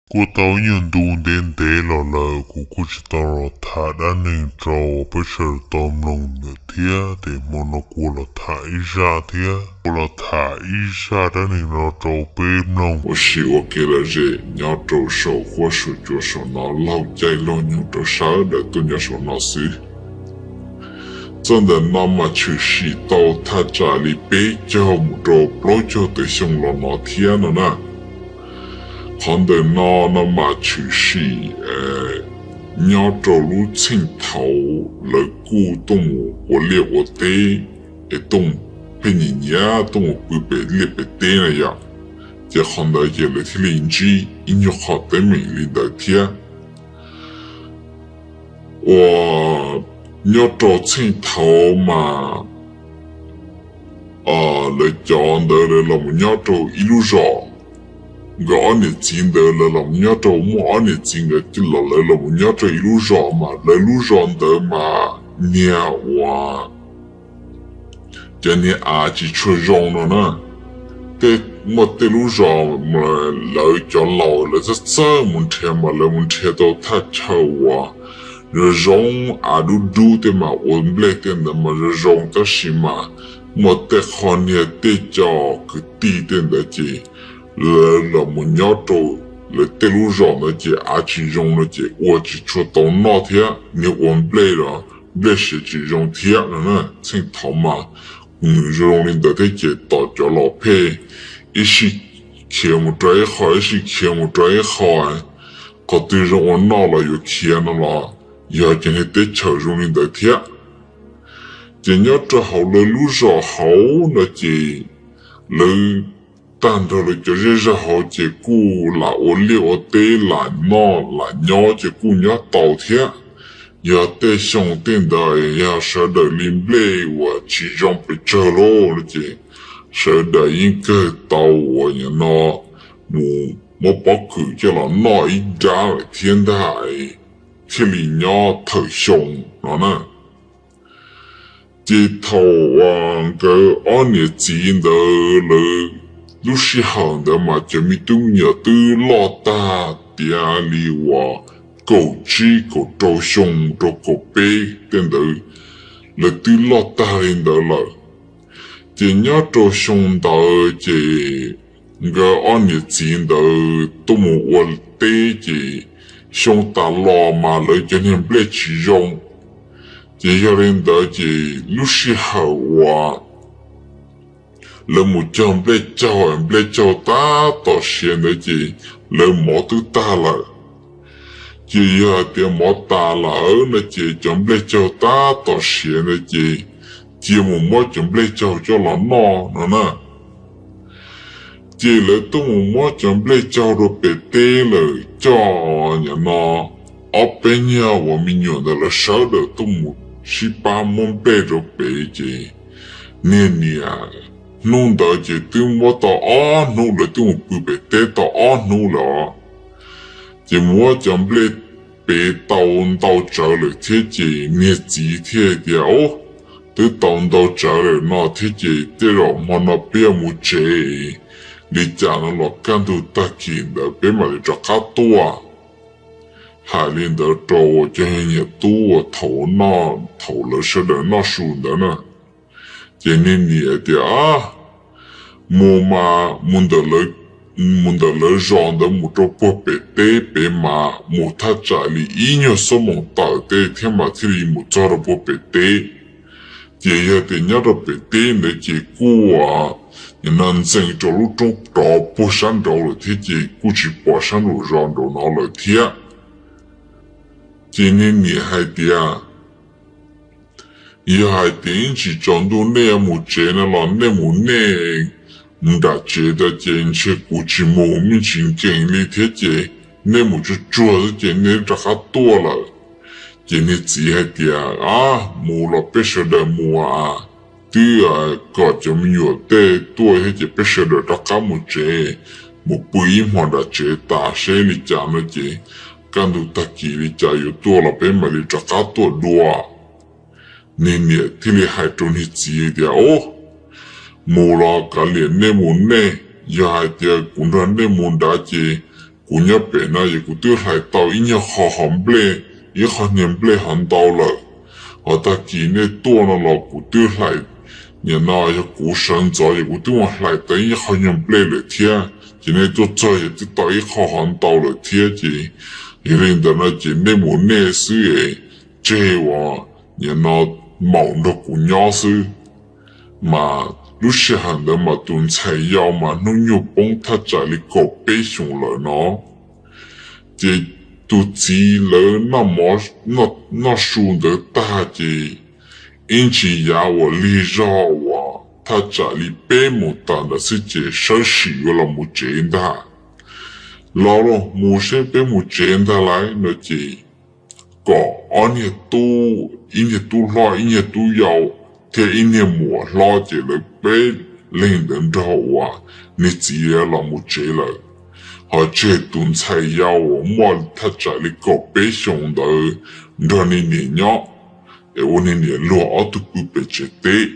Kuj tau ib nyuag ntu ntev ntev los lawm kuv kuj tsis tau los tham dab neeg rau peb sawv daws tau mloog lawm thiab, ces hmo no kuv los tham ib zaj thiab, kuv los tham ib zaj dab neeg no rau peb mloog. Ua si ua kev lom zem nyob rau saum huab saum cua saum no laug caij laug nyoog rau sawv daws tuaj nyob saum no xwb. Txoj ntawm no mas tshwm sim tau thaj tsam li peb caug mus rau plaub caug tawm xyoo los no thiab no na. Qhov ntawm no no mas tshwm sim nyob rau lub txheej thaum lawv kuj tuaj mus ua liaj ua teb, es tuaj mus pheej nyiam nyiam tuaj mus pw pem liaj pem teb na yom. Ces qhov ntawd ces lawv thiaj li ntsib ib nyuag qhov teeb meem li ntawd thiab. Uas nyob rau txheej thaum mas lawv cov ntawd lawv los mus nyob rau ib lub zos. Nkawd ob niam txiv ntawd lawv los mus nyob rau, muaj ob niam txiv nkawd los lawv los mus nyob rau ib lub zos mas lawv lub zos ntawd mas niag uas cov niag av tsis tshua zoo no na. Tej, muaj tej lub zos lawv cov laus lawv txawj txawj mus nrhiav mas lawv mus nrhiav tau thaj chaw uas zoo zoo, av dub dub tej mas ua nplej tej ntawd mas zoo zoo, tab sis mas muaj tej qho niag tej cov kwv tij tej ntawd ces lawv los mus nyob rau lawv tej lub zos ntawd ces av tsis zoo no ces ua tsis tshua tau noj thiab, niag ua nplej los nplej siav tsis zoo thiab no na. Txheej thaum mas nws zoo li ntawd thiab ces tos cov laus pheej ib sij khiav mus rau ib qho ib sij khiav mus rau ib qho, qhov twg zoo ua noj los yuav khiav no los yog cov niag teb chaws zoo li ntawd thiab. Ces nyob rau hauv lawv lub zos hauv no ces lawv tag nrho lawv cov zej zog hauv ces kuj lam ua liaj ua teb lam noj lam nyob ces kuj nyob tau thiab. Yog tej xyoo tej ntawd yog sawv daws li nplej uas tsis zoo pes tsawg lauj no ces sawv daws yeej kawg tau uas nim no mus muab pob kws coj los noj ib nrab lawm thiab ntag, thiaj li nyob thawm xyoo no na. Ces thaum nkawd ob niam txiv ntawd lawv lub sij hawm ntawd mas cov me tub me nyuam twb loj tag tiav li uas kaum tsib kaum rau xyoo rau kaum peb tej ntawd, lawv twb loj tag li ntawd lawm. Ces nyob rau xyoo ntawd ces nkawd ob niam txiv ntawd tuaj mus ua teb ces xyoo tas los mas lawv cov niag nplej tsis zoo. Ces yog li ntawd ces lub sij hawm uas lawv mus cog nplej caug, nplej caug tab tom siav ntawd ces lawv mov twb tag lawm. Ces yog hais tias mov tas lawm no ces cov nplej caug tab tom siav ntawd ces cia mus muab cov nplej caug coj los noj no na. Ces lawv tuaj mus muab cov nplej caug rau pem teb lawm, coj nim no ob peb nyuag uas me nyuam ntawd lawv sawv daws tuaj mus sib pab muab nplej rau pem ces niag niam hnub ntawd ces twb muab tau ob hnub, lawv twb mus pw pem teb tau ob hnub lawm os. Ces muab cov nplej pem tau ntau tsawv lawm thiab ces niag txiv thiaj tias, Ub, twb tau ntau tsawv lawm no thiab ces tej zaum hmo no peb yuav mus tsev li cas no los kaj ntug tag kis ntawd peb mam li rov qab tuaj. Hais li ntawd rau cov niam tub uas thaum no, thaum lawv sawv daws noj su ntawd na. Ces niag niam tias, Mus mas mus ntawm lawv zos ntawd mus rau puag pem teb pem mas mus thaj tsam li ib nyuag xuab moos tawm tej thiab mas thiaj li mus txog rau puag pem teb. Ces yog tias nyob rau pem teb ntawd ces kuj nim no ntxees rau lub roob rov puag sab nraud lawm thiab ces kuj tsis pom sab nraum zos nraum no lawm thiab. Ces niag niam hais tias, Yog hais tias ib ntsis tsaus ntuj nej yuav mus tsev no los nej mus nej, mus nram tsev tas ces ntshe kuv tsis mus me ntsis nkees li thiab ces nej mus tsuag tsuag xwb ces nej rov qab tuaj lawm. Ces niag txiv hais tias, A, mus los peb sawv daws mus a, twb kom cov me nyuam tej tuaj thiab ces peb sawv daws rov qab mus tsev, mus pw ib hmo nram tsev tas seb li cas no ces kaj ntug tag kis li cas yuav tuaj los peb mam li rov qab tuaj dua. Niag niam thiaj li hais rau niag txiv tias, Ub, mus los kav liam nej mus nej, yog hais tias kuv nrog nej mus nrad ces kuv nyob pem no es kuv twb hlais tau ib nyuag qho hov nplej, ib qho niag nplej hov ntau lawm. Hos tag kis nej tuaj no los kuv twb hlais, nim no yog kuv sawv ntxov es kuv twb mus hlais tau ib qho nyuag nplej lawm thiab, ces nej tuaj txog yog twb tau ib qho hov ntau lawm thiab. Ces yog li ntawd no ces nej mus nej xwb es tseg uas nim no maum nrog kuv nyob xwb. Mas lub sij hawm ntawd mas tus ntxhais yau mas hnub nyoog poob thaj tsam li kaum peb xyoos lawm no. Ces tus txiv lawv noj mov noj su ntawd tag ces ib ntsis yav uas lig zog uas thaj tsam li peb moos tas ntawd xwb ces sawv tsees yuav los mus tsev ntag. Los los mus seb peb mus tsev ntag lauj no ces kom ob niag tub, ib niag tub hlob ib niag tub yau thiab ib niag muam hlob ces lawv peb leeg ntawd nrog uas niag txiv los mus tsev lawm. Hos tseg tus ntxhais yau uas muaj thaj tsam li kaum peb xyoos ntawd nrog niag niam nyob, es ua niag niam luag ob tug pw pem tsev teb.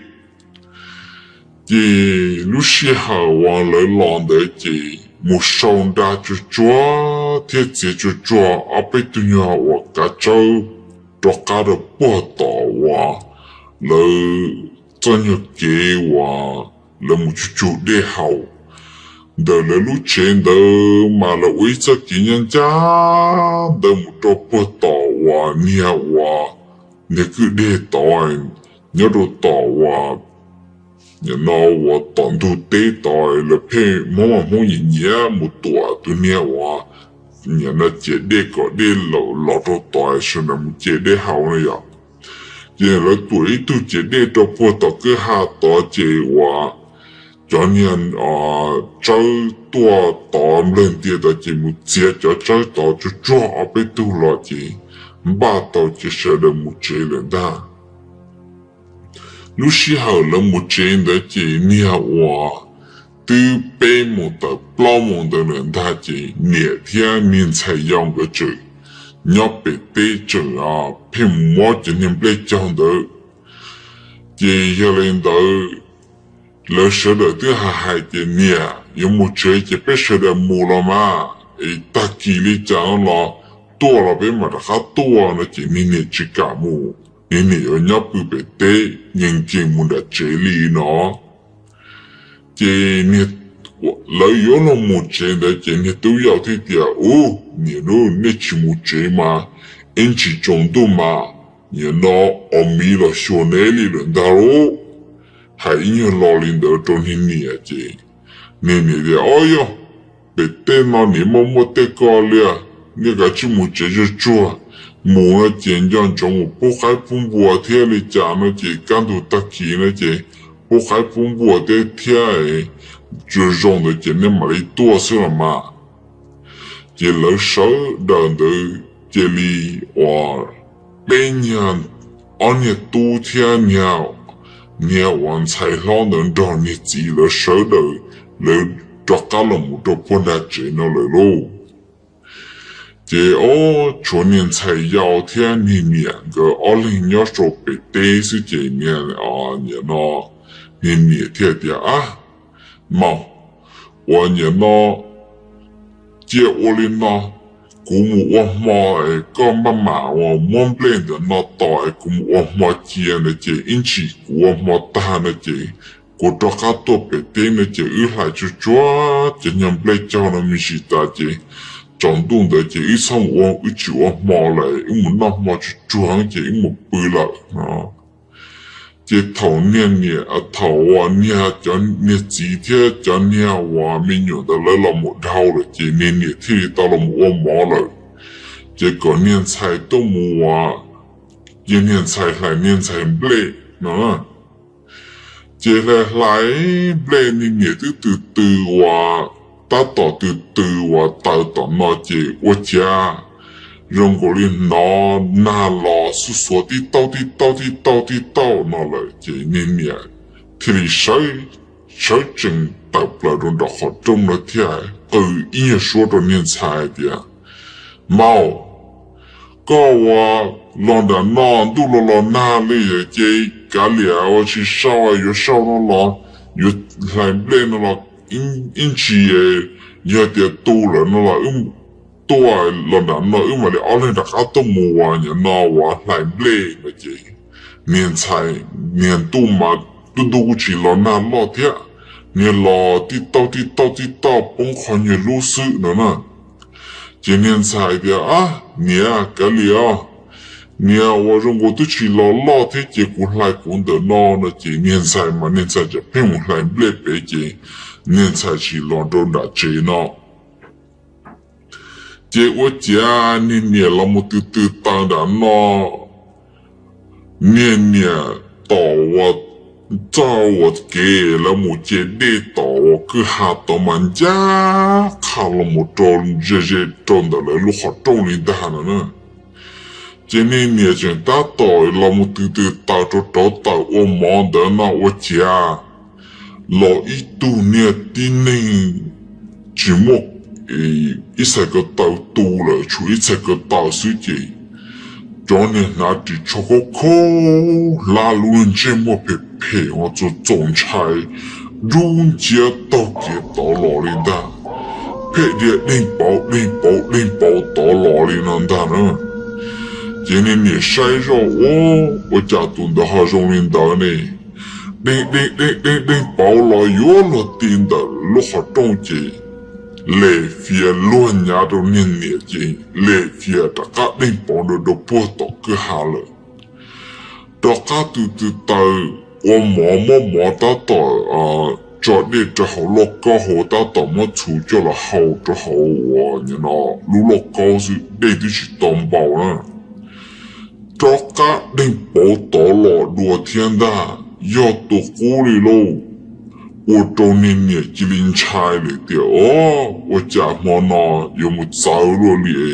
Ces lub sij hawm uas lawv los ntawd ces mus sau nra tsuag tsuag thiab txiav tsuag tsuag ob peb tug nyuag uas kav tsawb rov qab rau puag tom uas lawv txoj nyuag kev uas lawv mus tsuj tsuag dej haus. Ntawm lawv lub tsev ntawd mas lawv ua ib txoj kev ncaj ncaj ntawd mus rau puag tom uas niag uas niag kwj deg tod, nyob rau tom uas nim no uas tom ntug teb tod lawv pheej Hmoob mas Hmoob nyiam nyiam mus tuam tus niag uas nim no ciav dej kom dej los rau tod sawv daws mus ce dej haus na yom. Ces lawv tuam ib tug ciav dej rau puag tom kwj ha tod ces uas cov niag tsawb tuaj tod nplawg ntias tod ces mus txiav cov tsawb tod tsuag tsuag ob peb tug los ces npaj tau ces sawv daws mus tsev lawm ntag. Lub sij hawm lawv mus tsev ntawd ces niag uas twb peb moos tawm plaub moos ntawd lawm ntag ces niam thiab niag ntxhais yau nkawd tseem nyob pem teb tseem pheej mus muab cov niag nplej caug ntawd. Ces yog li ntawd lawv sawv daws twb hais hais tias niam yuav mus tsev ces peb sawv daws mus los mas, es tag kis li cas no los tuaj los peb mam rov qab tuaj no ces niag niam tsis kam mus, niag niam yuav nyob pw pem teb nyees nkees mus nram tsev li no. Ces lawv yuav los mus tsev ntawd ces niag tub yau thiaj tias, Ub, niam lauj, nej tsis mus tsev mas ib ntsis tsaus ntuj mas nim no os miv los xyuas neb li lawm ntag lauj. Hais ib nyuag lo li ntawd rau niag niam ces niag niam tias, Ob, yog pem tej no niam muaj muaj tej ko li, nej kav tsij mus tsev tsuag tsuag. Mus no ces nco ntsoov mus pub qaib pub npua thiab li cas no ces kaj ntug tag kis no ces pub qaib pub npua thiab thiab, tsuas zoo ntawd ces nej mam li tuaj xwb los mas. Ces lawv sawv daws ntawd cia li uas peb niag, ob niag tub thiab niag uas ntxhais hlob ntawd nrog niag txiv lawv sawv daws, lawv rov qab los mus rau puag nram tsev no lawm lauj. Ces ob tshuav niag ntxhais yau thiab niag niam nkawd ob leeg nyob rau pem teb xwb ces niag, nim no niag niam thiaj tias, Ab, maum, uas nim no cia ua li no, kuv mus ua hmo es koj maj mam uas muab nplej ntawm no tos es kuv mus ua hmo cia ntawd ces ib ntsis kuv ua hmo tag no ces kuv rov qab tuaj pem teb no ces wb hlais tsuag tsuag cov nyuag nplej caug no me ntsis tas ces tsaus ntuj ntawd ces wb txhob mus ua, wb tsis ua hmo lawm, wb mus noj hmo tsuag tsuag ces wb mus pw lawm no. Ces thaum niag niam, thaum uas niag, cov niag txiv thiab cov niag uas me nyuam ntawd lawv los mus dhau lawm ces niag niam thiaj li tau los mus ua mov lawm. Ces kom niag ntxhais tuaj mus uas, ces niag ntxhais hlais niag ntxhais nplej no. Ces hlais hlais nplej niag niam twb tws tws uas, tab tom tws tws uas taws tom no ces ua ciav zoo nkaus li hnov nag los xuj xuav tib tauj tib tauj tib tauj tib tauj no lawm ces niag niam thiaj li sawv, sawv tsees tawm plaws rau nram qhov rooj no thiaj qw ib nyuag suab rau niag ntxhais tias, Maum, koj uas los nram no ntuj los los nag li ces kav liam ua tsis sau, yuav sau no los yuav hlais nplej no los ib ntsis yog tias tu lawm no los wb tuaj los nram no wb mam li ob leeg rov qab tuaj mus uas nim no uas hlais nplej no ces niag ntxhais, niag ntuj mas ntuj ntuj kuj tsis los nag loj thiab, niag los tij tauj tij tauj tij tauj poob qhov nyuag lub xwb no na. Ces niag ntxhais tias, Ab niam, kav liam os, niam uas zoo nkaus twb tsis los loj thiab ces kuv hlais kuv ntawm no no ces niag ntxhais mas niag ntxhais tseem pheej mus hlais nplej pem ces niag ntxhais tsis los rau nram tsev no. Ces ua ciav niag niam los mus tw tw taws nram no, niag niam tom uas txoj uas kev lawv mus ce dej tom uas kwj ha tod mas ncaj qha los mus rau ze ze rau ntawm lawv lub qhov rooj li ntag no na. Ces niag niam tseem tab tom los mus tw tw taws rau rauv taws ua mov ntawd no ua ciav los ib tug niag tib neeg tsis muaj ib txhais ko taw tu lawm, tshuav ib txhais ko taw xwb ces cov niag hnav ris tsho khaub khaub hlab lub ntsej muag phem phem uas txaus txaus ntshai dub nciab taug kev tod los li ntag, pheej dhia deeg pauv deeg pauv deeg pauv tod los li no ntag na. Ces niag niam saib zoj ua, ua cas tus ntawd ho zoo li ntawd ne? Deeg deeg deeg deeg deeg pauv los yuav luag ti ntawm lub qhov rooj ces lem fias luag nyav rau niag niam ces lem fias rov qab deeg pauv rau rau puag tom kwj ha lawm. Rov qab tw tw taws ua mov, muab mov tab tom tso dej rau hauv lauj kaub hauv, tab tom muab txhuv coj los hau rau hauv uas nim no lub lauj kaub xwb, dej twb tsis tau npau na. Rov qab deeg pauv tod los dua thiab ntag, yog tus qub li lauj. Ua rau niag niam cia li ntshai lawm tias, O, ua cas hmo no yuav mus txawv luaj li?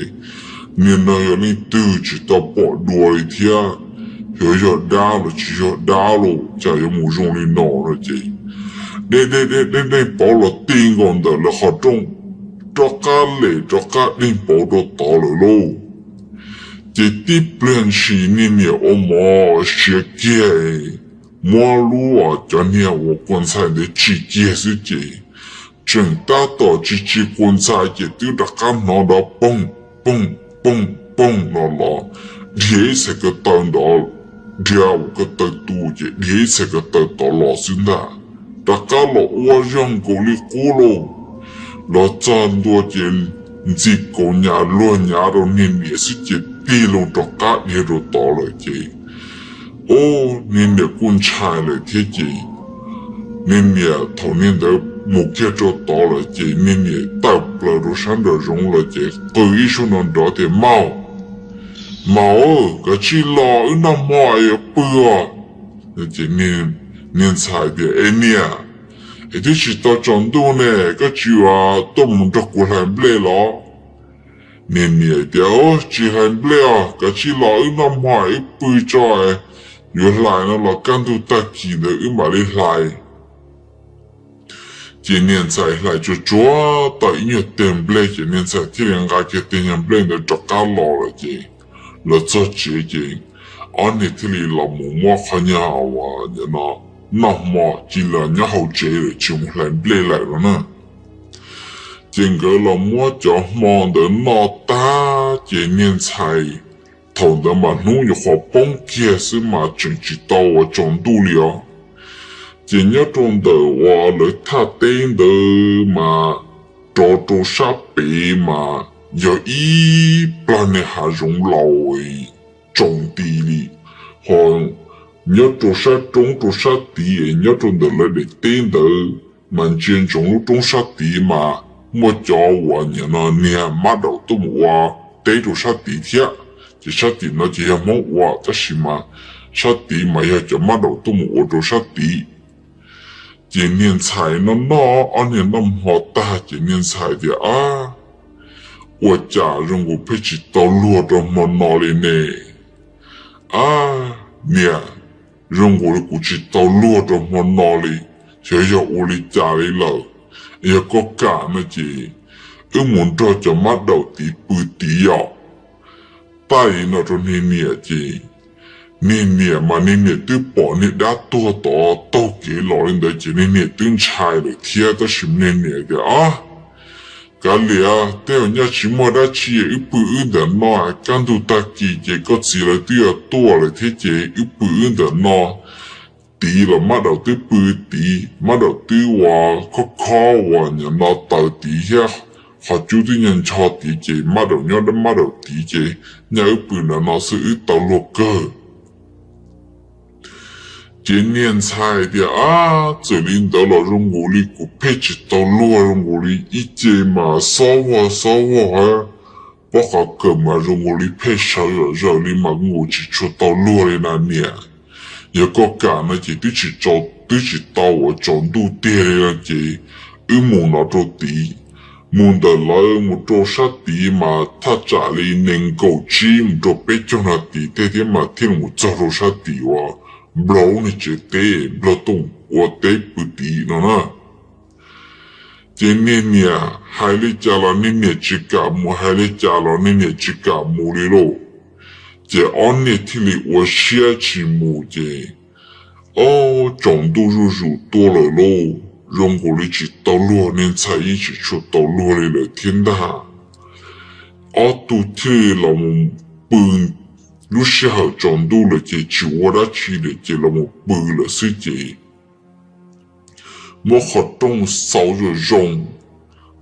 Niag no yog leej twg tsis tau pom dua li thiab, yuav yog dab los tsis yog dab los cas yuav mus zoo li no no ces deeg deeg deeg deeg pauv los ti nkaus ntawm lawv qhov rooj, rov qab lem rov qab deeg pauv rau tod lawm lauj. Ces tib pliag ntshis niag niam ua mov siav kiag, muab lub cov niag uas kua ntxhais ntawd tsim kiag xwb ces tseem tab tom tsis tsis kua ntxhais ces twb rov qab hnov nrov poog poog poog poog no los dhia ib txhais ko taw nrov, dhia ua ko taw tu ces dhia ib txhais ko taw tod los xwb ntag. Rov qab los ua zog nkaus li qub lauj. Los txog ntua ces ntxi kaus nyav luag nyav rau niag niam xwb ces tig loo rov qab dhia rau tod lawm ces o, niag niam kuj ntshai lawm thiab ces niag niam thaum niag ntawd mus kiag rau tod lawm ces niag niam tawm plaws rau sab nraum zoov lawm ces qw ib suab nrov nrov tias, Maum, maum, koj tsij los wb noj hmo es yuav pw os. Ces niag ntxhais tias, Es niam, es twb tsis tau tsaus ntuj ne, koj tsis tuaj mus nrog kuv hlais nplej los? Niag niam tias, Tsis hlais nplej os, koj tsij los wb noj hmo wb pw tso, yuav hlais no los kaj ntug tag kis ntawd wb mam li hlais. Ces niag ntxhais hlais tsuag tsuag tau ib nyuag teg nplej ces niag ntxhais thiaj li nqa kiag teg nyuag nplej ntawd rov qab los lawm ces los txog tsev ces ob niag thiaj li los mus muab qhov nyuag uas noj hmo cia li los nyob hauv tsev lawm tsis mus hlais nplej lawm no na. Ces nkawd los muab cov hmo ntawd noj tag ces niag ntxhais thaum ntawd mas hnub nyuam qhuav poob kiag xwb mas tseem tsis tau uas tsaus ntuj li os. Ces nyob rau ntawm uas lawv thaj teb ntawd mas rov rau sab pem mas yog ib plag niag hav zoov laus tsaus nti li, ho nyob rau sab roob rau sab tid nyob rau ntawm lawv daim teb ntawd mas ntsia ntsoov lub roob sab tid mas muaj cov uas nim no niag mab daum tuaj mus ua teb rau sab tid thiab. Ces sab tim no ces yog Hmoob ua tab sis mas sab tid mas yog cov mab daum tuaj mus ua rau sab tid. Ces niag ntxhais noj noj ob niag noj hmo tag ces niag ntxhais tias, Ab, ua cas zoo nkaus pheej tsis tau luag rau hmo no li ne? Ab niam, zoo nkaus li kuv tsis tau luag rau hmo no li, xyov yog ua li cas li lawm. Yog koj kam no ces wb mus nrog cov mab daum tid pw tid os. Tag li no rau niag niam ces niag niam mas niag niam twb pom niag dab tuag tod taug kev los li ntawd ces niag niam twb ntshai lawm thiab tab sis niag niam tias, Ab, Kav liam, tej zaum nyaj tsis muaj dab tsi, wb pw wb ntawm no, kaj ntug tag kis ces koj txiv lawv twb yuav tuaj lawm thiab ces wb pw wb ntawm no. Tid los mab daum twb pw tid, mab daum twb ua khob khob uas nyuam no taws tid thiab, qhov cub twb ncho ncho tid ces mab daum nyob dab mab daum tid ces nyaj wb pw ntawm no xwb wb tau luag kawg. Ces niag ntxhais tias, Ab, txawm li ntawd los zoo nkaus li kuv pheej tsis tau luag, zoo nkaus li ib ce mas xob vog xob vog hab, pob qhov kawm mas zoo nkaus li pheej sawv zom zaws li mas nkaus tsis tshua tau luag li na niam. Yog koj kam no ces twb tsis, twb tsis tau ua tsaus ntuj tiag li no ces wb mus no rau tid. Mus ntawm lawv mus rau sab tid mas thaj tsam li nees nkaum tsib mus rau peb caug nas this tej thiab mas thiaj li mus txog rau sab tid uas nplog lub niag tsev teb, nplog tooj ua teb pw tid no na. Ces niag niam hais li cas los niag niam tsis kam mus, hais li cas los niag niam tsis kam mus li lauj. Ces ob niag thiaj li ua siab tsis mus ces, ob, tsaus ntuj zuj zus tuaj lawm lauj, zoo nkaus li tsis tau luag, niag ntxhais yeej tsis tshua tau luag li lawm thiab ntag. Ob tug thiaj li los mus pw lub sij hawm tsaus ntuj lawm ces tsis ua dab tsi lawm ces los mus pw lawm xwb ces muab qhov rooj xauv zoo zoo.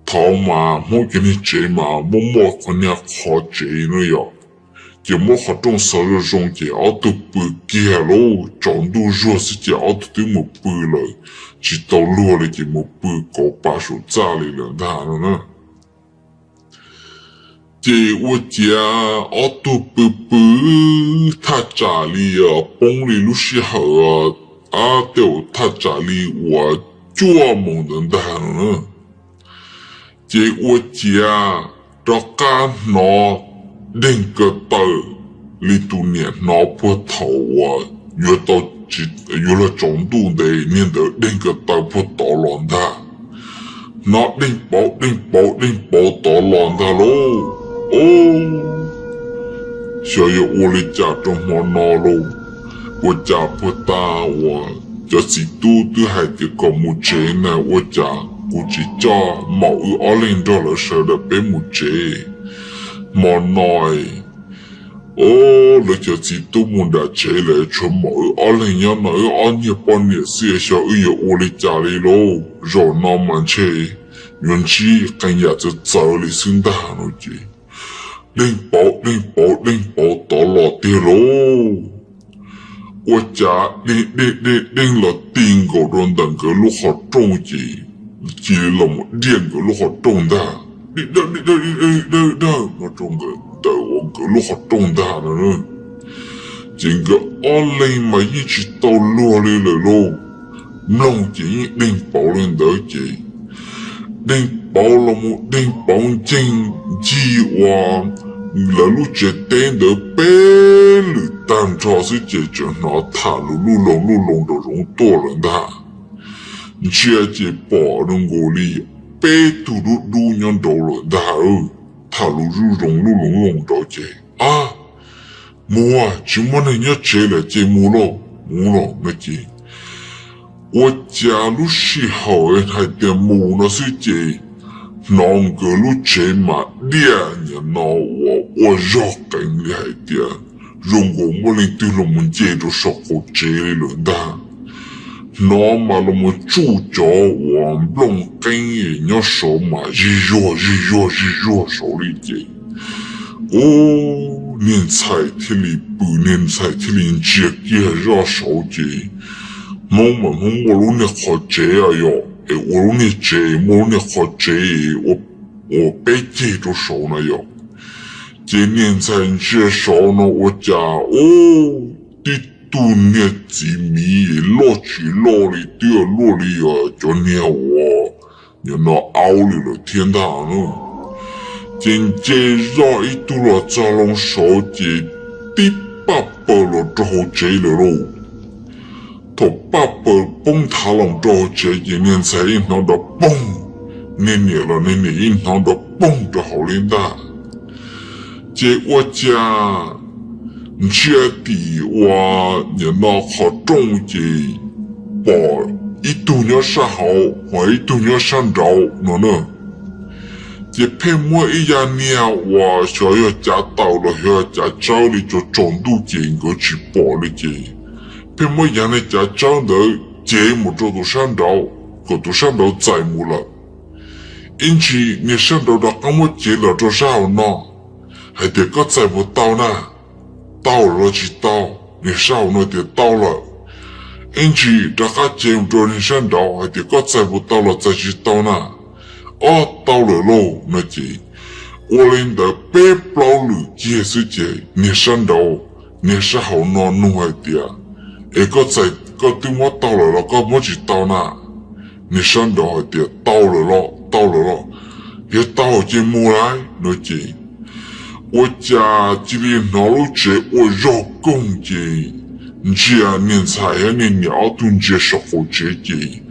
Thaum ub mas Hmoob cov niag tsev mas muaj muaj qhov niag qhov tsev no yom, ces muab qhov rooj xauv zoo zoo ces ob tug pw kiag lauj, tsaus ntuj zuag xwb ces ob tug twb mus pw lawm, tsis tau luag li ces mus pw kauv pas saum txaj li lawm ntag no na. Ces ua ciav ob tug pw pw thaj tsam li poob li lub sij hawm, ab, tej zaum thaj tsam li uas cuaj moos ntawd ntag no na. Ces ua ciav rov qab hnov deeg ko taw li tus niam hnov puag thaum uas yuav tau, yuav luag tsaus ntuj ntev niag ntawd deeg ko taw puag tod los ntag. Hnov deeg pauv deeg pauv deeg pauv tod los ntag lauj. Ob, xyov yuav ua li cas rau hmo no lauj. Ua cas puag ta uas cov txiv tub twb hais tias kom mus tsev na, ua cas kuv tsis coj maum wb ob leeg nrog lawv sawv daws peb mus tsev? Hmo no, ob, lawv cov txiv tub mus nram tsev lawm, tshuav maum wb ob leeg nyob no, wb ob niag poj niam xwb, xyov wb yuav ua li cas li lauj. Zaum no mas ntshe yuav ntsib qee yam txawv txawv li xwb ntag no ces deeg pauv deeg pauv deeg pauv tod los tiag lauj. Ua cas deeg deeg deeg deeg los ti nkaus rau ntawm nkawd lub qhov rooj ces cia li los mus diaj nkawd lub qhov rooj ntag, di dawj di dawj di dawj di dawj no rau ntawm uas nkawd lub qhov rooj ntag no. Ces nkawd ob leeg mas yeej tsis tau luag li lawm lauj. Mloog ces yeej deeg pauv li ntawd ces deeg pauv los mus deeg pauv nceeg ncig uas lawv lub tsev teb ntawd peb lwm tag nrho xwb ces tseem hnov tham lus luj loog luj loog nraum zoov tuaj lawm ntag. Ntsia ces pom zoo nkaus li peb tug dub dub nyob nraud lawm ntag. Tham lus luj loog luj loog luj loog nraud ces, ab, mus, tsis muaj neeg nyob tsev lawm ces mus lauj, mus lauj no ces ua cas lub sij hawm hais tias mus no xwb ces hnov nkawd lub tsev mas diaj nyiam no uas ua zog qees li hais tias zoo nkaus muaj leej twg los mus nce rau saum qaum tsev li lawm ntag. Hnov mas los mus tsuj cov uas nplooj qeeb nyob saud mas zig zuag zig zuag zig zuag saud li ces, ub, niag ntxhais thiaj li pw, niag ntxhais thiaj li ntsia kiag zoj saud ces Hmoob mas Hmoob muaj lub niag qhov tsev yom, es ua lub niag tsev, muaj lub niag qhov tsev ua peb ceg rau saud na yom. Ces niag ntxhais ntsia saud no ua cas, ub, tib tug niag txiv miv loj tsis loj li, twb luaj li cov niag uas nyuam no aub li lawm thiab ntag. Ces nce zoj ib tug los txog loo saud ces tib paj paws los rau hauv tsev lawm lauj. Thaum paj paws poob nthav los rau hauv tsev ces niag ntxhais yeej hnov nrov poog, niag niam los niag niam yeej hnov nrov poog rau hauv li ntag. Ces ua cas ntsia tim uas nyuam no qhov rooj ces pom ib tug nyob sab hauv ho ib tug nyob sab nraud no na. Ces pheej muab ib yav niag uas xyov yog cav taws los yog cav tsawb li tsaus tsaus ntuj ces nkawd tsis pom li ces pheej muab yav niag cav tsawb ntawd cev mus rau tus sab nraud kom tus sab nraud txais mus lawm. Ib ntsis niag sab nraud rov qab muab cev los rau sab hauv no hais tias, koj txais puas tau na? Tau lawm los tsis tau? Niag sab hauv no tias tau lawm. Ib ntsis rov qab cev mus rau niag sab nraud hais tias, koj txais puas tau los txais tsis tau na? Ob, tau lawm lauj no ces ua li ntawd peb plaub lwm kiag xwb ces niag sab nraud, niag sab hauv no nug hais tias, es koj txais, koj twb muab tau lawm los koj muab tsis tau na? Niag sab nraud hais tias, tau lawm los, tau lawm los, yog tau ces mus lauj no ces ua cas cia li hnov lub tsev ua zog koog ces ntsia niag ntxhais thiab niag niam ob tug ntsia saum qaum tsev ces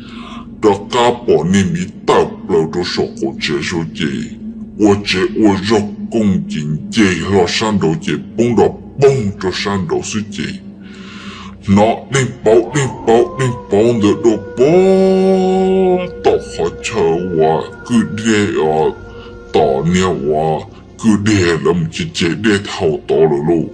rov qab pom niag miv tawm plaws rau saum qaum tsev ces ua tsev ua zog koog ces nce hlo sab nraud ces poob nrov poog rau sab nraud xwb ces hnov deej pauv deej pauv deej pauv ntawd dua poob tom qhov chaw uas kwj deg os, tom niag uas kwj deg lawv mus ce ce dej thaum tod lawm lauj.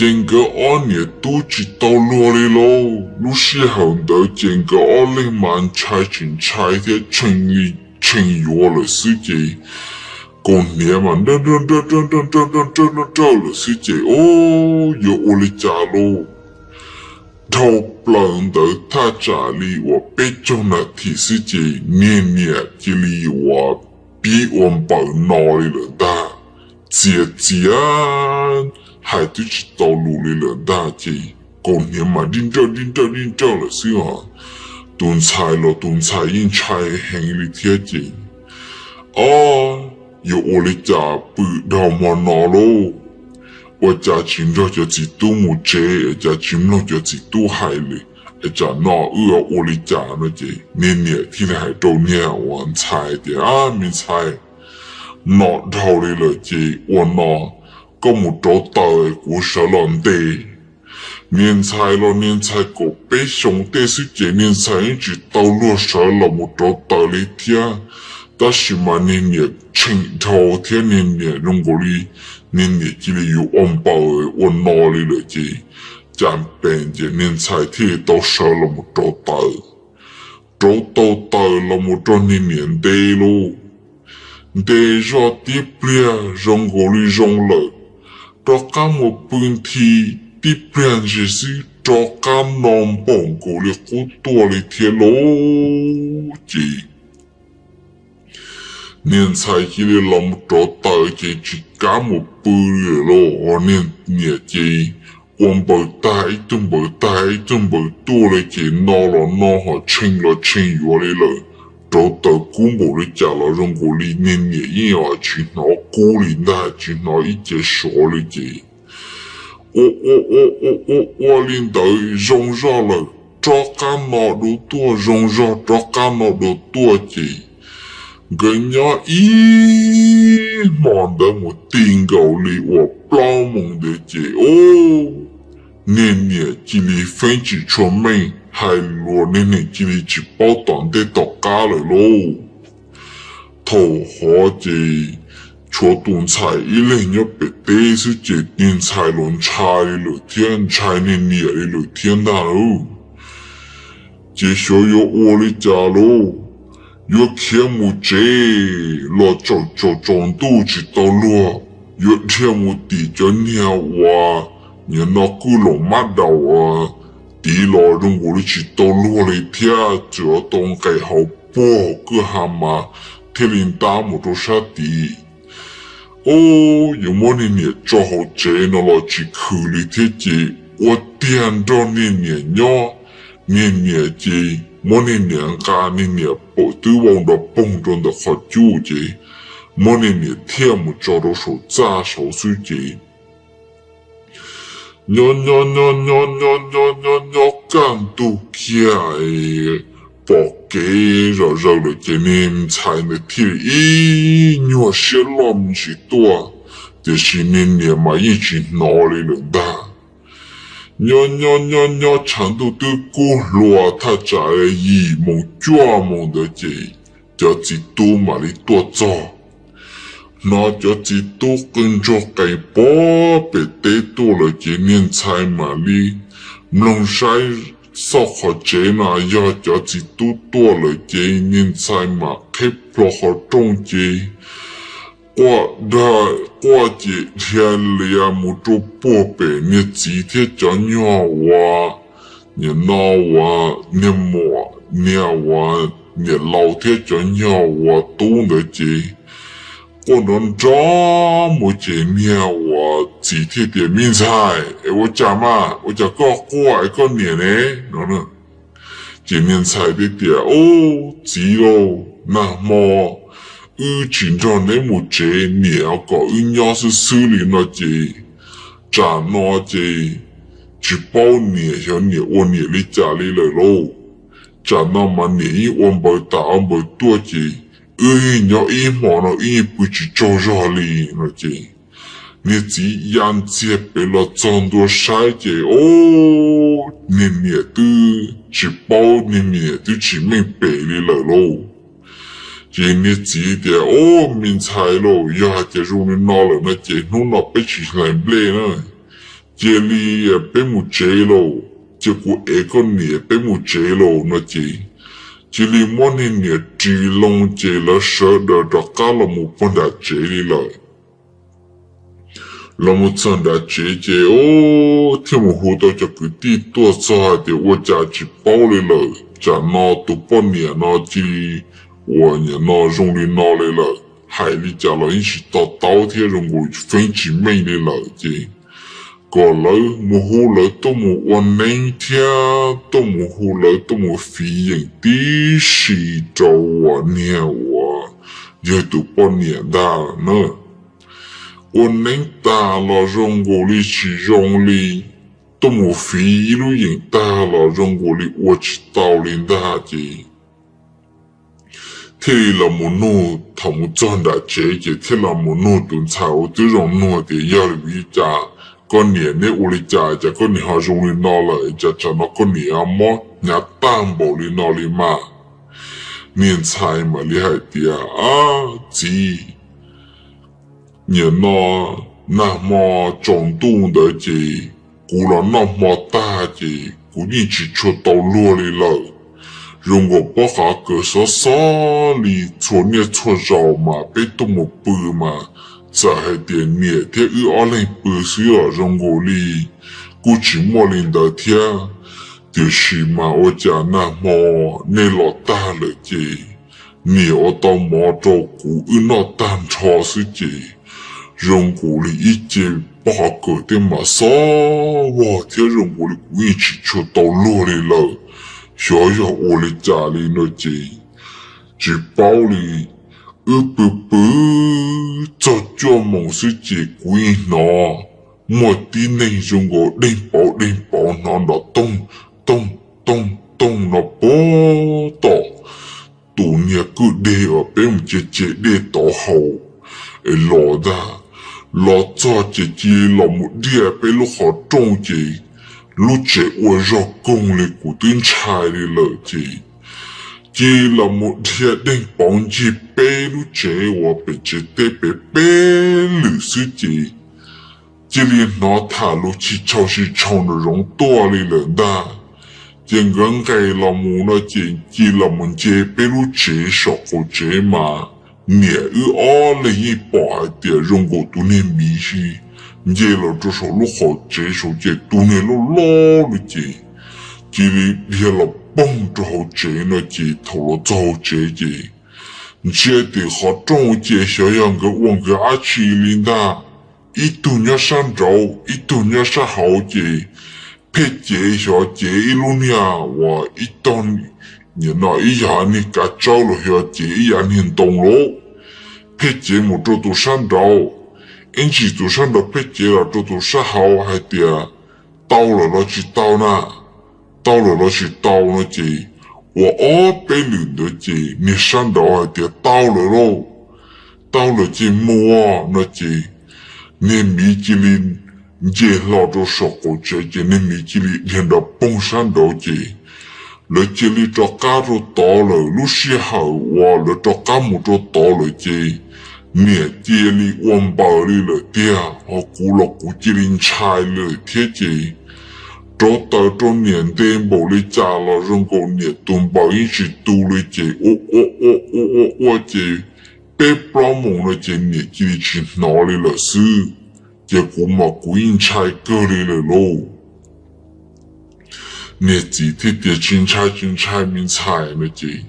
Ces nkawd ob niam tub tsis tau luag li lauj. Lub sij hawm ntawd ces nkawd ob leeg mas ntshai tsis ntshai thiab tshee li tshee yuav lawm xwb ces kaus hniav mas nrawj nrawj nrawj nrawj nrawj nrawj nrawj nrawj lawm xwb ces, o, yuav ua li cas lauj? Dhau plaws ntawd thaj tsam li uas peb caug nas this xwb ces niag niam cia li uas pib ua npaws no li lawm ntag. Txias txias hais twb tsis tau lus li lawm ntag ces kaus hniav mas dib nrawj dib nrawj dib nrawj lawm xwb os. Tus ntxhais los tus ntxhais yeej ntshai heev li thiab ces, o, yuav ua li cas pw dhau hmo no lauj? Ua cas tsis nrog cov txiv tub mus tsev es cas tsis mloog cov txiv tub hais li, es tsam no wb ua li cas no ces niag niam thiaj li hais rau niag uas ntxhais tias, a, me ntxhais, no dhau li lawm ces ua no, koj mus rauv taws kuv sawv los ntes. Niag ntxhais los niag ntxhais kaum peb xyoos tej xwb ces niag ntxhais yeej tsis tau luag sawv los mus rauv taws li thiab. Tab sis mas niag niam tshee dhau thiab niag niam zoo nkaus li niag niam cia li yuav ua npaws ua no li lawm ces cas pes ces niag ntxhais thiaj li tau sawv los mus rauv taws. Rauv tau taws los mus rau niag niam nte lauj. Nte zoj tib pliag zoo nkaus li zoo lawm, rov qab mus pw nthi tib pliag ntsis xwb rov qab no npaum nkaus li qub tuaj li thiab lauj. Ces niag ntxhais cia li los mus rauv taws ces tsis kav mus pw li lawm lauj. Niag niam ces ua npaws tag ib tug npaws tag ib tug npaws tuaj li ces no los no ho tshee los tshee yuav li lawm. Rauv taws kub npaum li cas los zoo nkaus li niag niam yeej tsis hnov kub li ntag, tsis hnov ib ce sov li ces ua ua ua ua ua ua li ntawd zoo zog lawm rov qab no dua tuaj, zoo zog rov qab no dua tuaj ces nkawd nyob ib hmo ntawd mus ti nkaus li uas plaub moos ntawd ces, o, niag niam cia li feeb tsis tshua meej hais lus, niag niam cia li tsis paub tom ntej tom qab lawm lauj. Thaum hov ces tshuav tus ntxhais ib leeg nyob pem teb xwb ces niag ntxhais los ntshai li lawm thiab ntshai niag niam li lawm thiab ntag lauj. Ces xyov yuav ua li cas lauj, yuav khiav mus tsev los tsaus tsaus ntuj tsis tau luag, yuav dhia mus tim cov niag uas nyuam no kwj loos mab daus uas tid los zoo nkaus li tsis tau luag li thiab, tsuas tau nqes hauv puag kwj ha mas thiaj li ntab mus rau sab tid. Ub, yuav muab niag niam tso hauv tsev no los tsis khwv li thiab ces ua tiag nrog niag niam nyob. Niag niam ces muab niag niam nqa, niag niam pom twb vau nrov poog rau ntawm qhov cub ces muab niag niam thiaj mus tso rau saum txaj saud xwb ces nyob nyob nyob nyob nyob nyob nyob nyob kaj ntug kiag pom kev zom zaws lawm ces niag ntxhais ntawd thiaj li ib nyuag siab loj me ntsis tuaj, tiam sis niag niam mas yeej tsis hnov li lawm ntag. Nyob nyob nyob nyob tshav ntuj twb kub hluas thaj tsam yim moos cuaj moos ntawd ces cov txiv tub mam li tuaj txog. Hnov cov txiv tub qw ntsuag qees puag pem teb tuaj lawm ces niag ntxhais mam li mloog saib xauj qhov tsev no yog cov txiv tub tuaj lawm ces niag ntxhais mam qheb plho qhov rooj ces quaj, quaj ces dhia lias mus rau puag pem niag txiv thiab cov nyuag uas, niag no uas niag muam, niag uas niam laus thiab cov nyuag uas tub ntawd ces quaj nrov nrov mus ces niag uas txiv thiaj tias, Me ntxhais, es ua cas mas ua cas koj quaj es koj niam ne? No ces niag ntxhais thiaj tias, Ub, txiv lauj, nag hmo wb tsis nrog neb mus tsev, niam kom wb nyob xwb xwb li no ces tsam no ces tsis paub niam xyov niam ua niam li cas li lawm lauj. Tsam no mas niam yeej ua npaws tas ua npaws tuaj ces wb nyob ib hmo no wb yeej pw tsis tsaug zog li no ces niag txiv ya ntxiag pem los txog ntua saib ces, ub, niag niam twb tsis paub, niag niam twb tsis meej pem li lawm lauj. Ces niag txiv tias, Ub, me ntxhais lauj, yog hais tias zoo li no lawm no ces hnub no peb tsis hlais nplej na, cia li peb mus tsev lauj, cia kuv ev koj niam peb mus tsev lauj no ces cia li muab niag niam ris loo ces lawv sawv daws rov qab los mus puag nram tsev li lawm. Los mus txog nram tsev ces, ub, thiaj mus hu tau cov kwv tij tuaj txog hais tias ua cas tsis paub li lawm, tsam no tus poj niam no cia li uas nim no zoo li no li lawm, hais li cas los yeej tsis to taub thiab zoo nkaus feeb tsis meej li lawm ces kom lawv mus hu lawv tuaj mus ua neeb thiab tuaj mus hu lawv tuaj mus fiv yeem tib si rau uas niag uas yog tus poj niam ntag na. Ua neeb tag los zoo nkaus li tsis zoo li, tuaj mus fiv ib lub yeem tag los zoo nkaus li ua tsis tau li ntag ces thiaj li los mus nug, thaum mus txog nram tsev ces thiaj los mus nug tus ntxhais uas twb zoo nug tias, Yog li cas koj niam neb ua li cas, cas koj niam ho zoo li no lawm, cas tsam no koj niam mob hnyav tag npaum li no li mas? Niag ntxhais mam li hais tias, Ab txiv, nim no nag hmo tsaus ntuj ntawd ces kuv los noj hmo tag ces kuv yeej tsis tshua tau luag li lawm. Zoo nkaus pob qhov kawm xob xob li, txhua niaj txhua zaus mas peb tuaj mus pw mas txawm hais tias niam thiab wb ob leeg pw xwb os, zoo nkaus li kuj tsis muaj li ntawd thiab. Tiam sis mas ua cas nag hmo nej los tag lawm ces niam ua tau mov rau kuv wb noj tag nrho xwb ces zoo nkaus li ib ce pob qhov kawm tej mas xob vog thiab zoo nkaus li kuv yeej tsis tshua tau luag li lawm, xyov yog ua li cas li no ces tsis paub li. Wb pw pw txog cuaj moos xwb ces kuv yeej hnov muaj tib neeg zoo nkaus deeg pauv deeg pauv hnov nrov toog toog toog toog no puag tom tus niag kwj deg uas peb mus ce ce dej tod haus es los ntag. Los txog ces cia li los mus diaj peb lub qhov rooj ces lub tsev ua zog koog li kuv twb ntshai li lawm ces cia li los mus dhia deeg pauv ncig peb lub tsev uas pem tsev teb pem peb lwm xwb ces cia li hnov tham lus tsis tshau tsis tshau nraum zoov tuaj li lawm ntag. Ces nkawd nqes los mus no ces cia li los mus nce peb lub tsev saum qaum tsev mas niam wb ob leeg yeej pom hais tias zoo nkaus tus niag miv si nce los rau saum lub qaum tsev saud ces tus niag loj loj li ces cia li dhia los poog rau hauv tsev no ces thaum los txog hauv tsev ces ntsia tim qhov rooj ces xyov yog nkawd ua nkawd dab tsi li ntag. Ib tug nyob sab nraud ib tug nyob sab hauv ces pheej cev xyov cev ib lub niag uas ib tog, nim no ib yam niag kav tsawb los xyov cev ib yam niag ntoo lauj, pheej cev mus rau tus sab nraud, ib ntsis tus sab nraud pheej cev los rau tus sab hauv hais tias tau lawm los tsis tau na, tau lawm los tsis tau no ces ua ob peb lwm ntawd ces niag sab nraud hais tias tau lawm lauj, tau lawm ces mus no ces niag miv cia li nce hlo rau saum qaum tsev ces niag miv cia li dhia nrov poog sab nraud ces lawv cia li rov qab rau tod lawm. Lub sij hawm uas lawv rov qab mus rau tod lawm ces niam cia li ua npaws li lawm tiag, ho kuv los kuv cia li ntshai li lawm thiab ces rauv taws rau niam nte npaum li cas los zoo nkaus niam tus npaws yeej tsis tu li ces ua ua ua ua ua ua ces peb plaub moos no ces niam cia li tsis hnov li lawm xwb. Ces kuv mas kuv yeej ntshai kawg li lawm lauj. Niag txiv thiaj tias tsis ntshai tsis ntshai me ntxhais no ces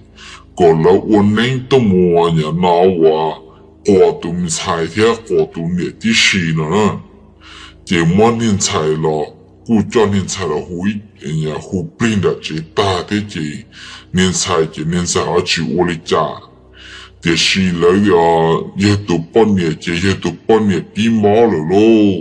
kom lawv ua neeb tuaj mus nyob no uas quas tus me ntxhais thiab quas tus niam tib si no na. Ces muab niag ntxhais los kuj coj niag ntxhais los hu plig nram tsev tag thiab ces niag ntxhais ces niag ntxhais ho tsis ua li cas. Tiam sis lawv yawg tus poj niam ces yawg tus poj niam pib mob lawm lauj.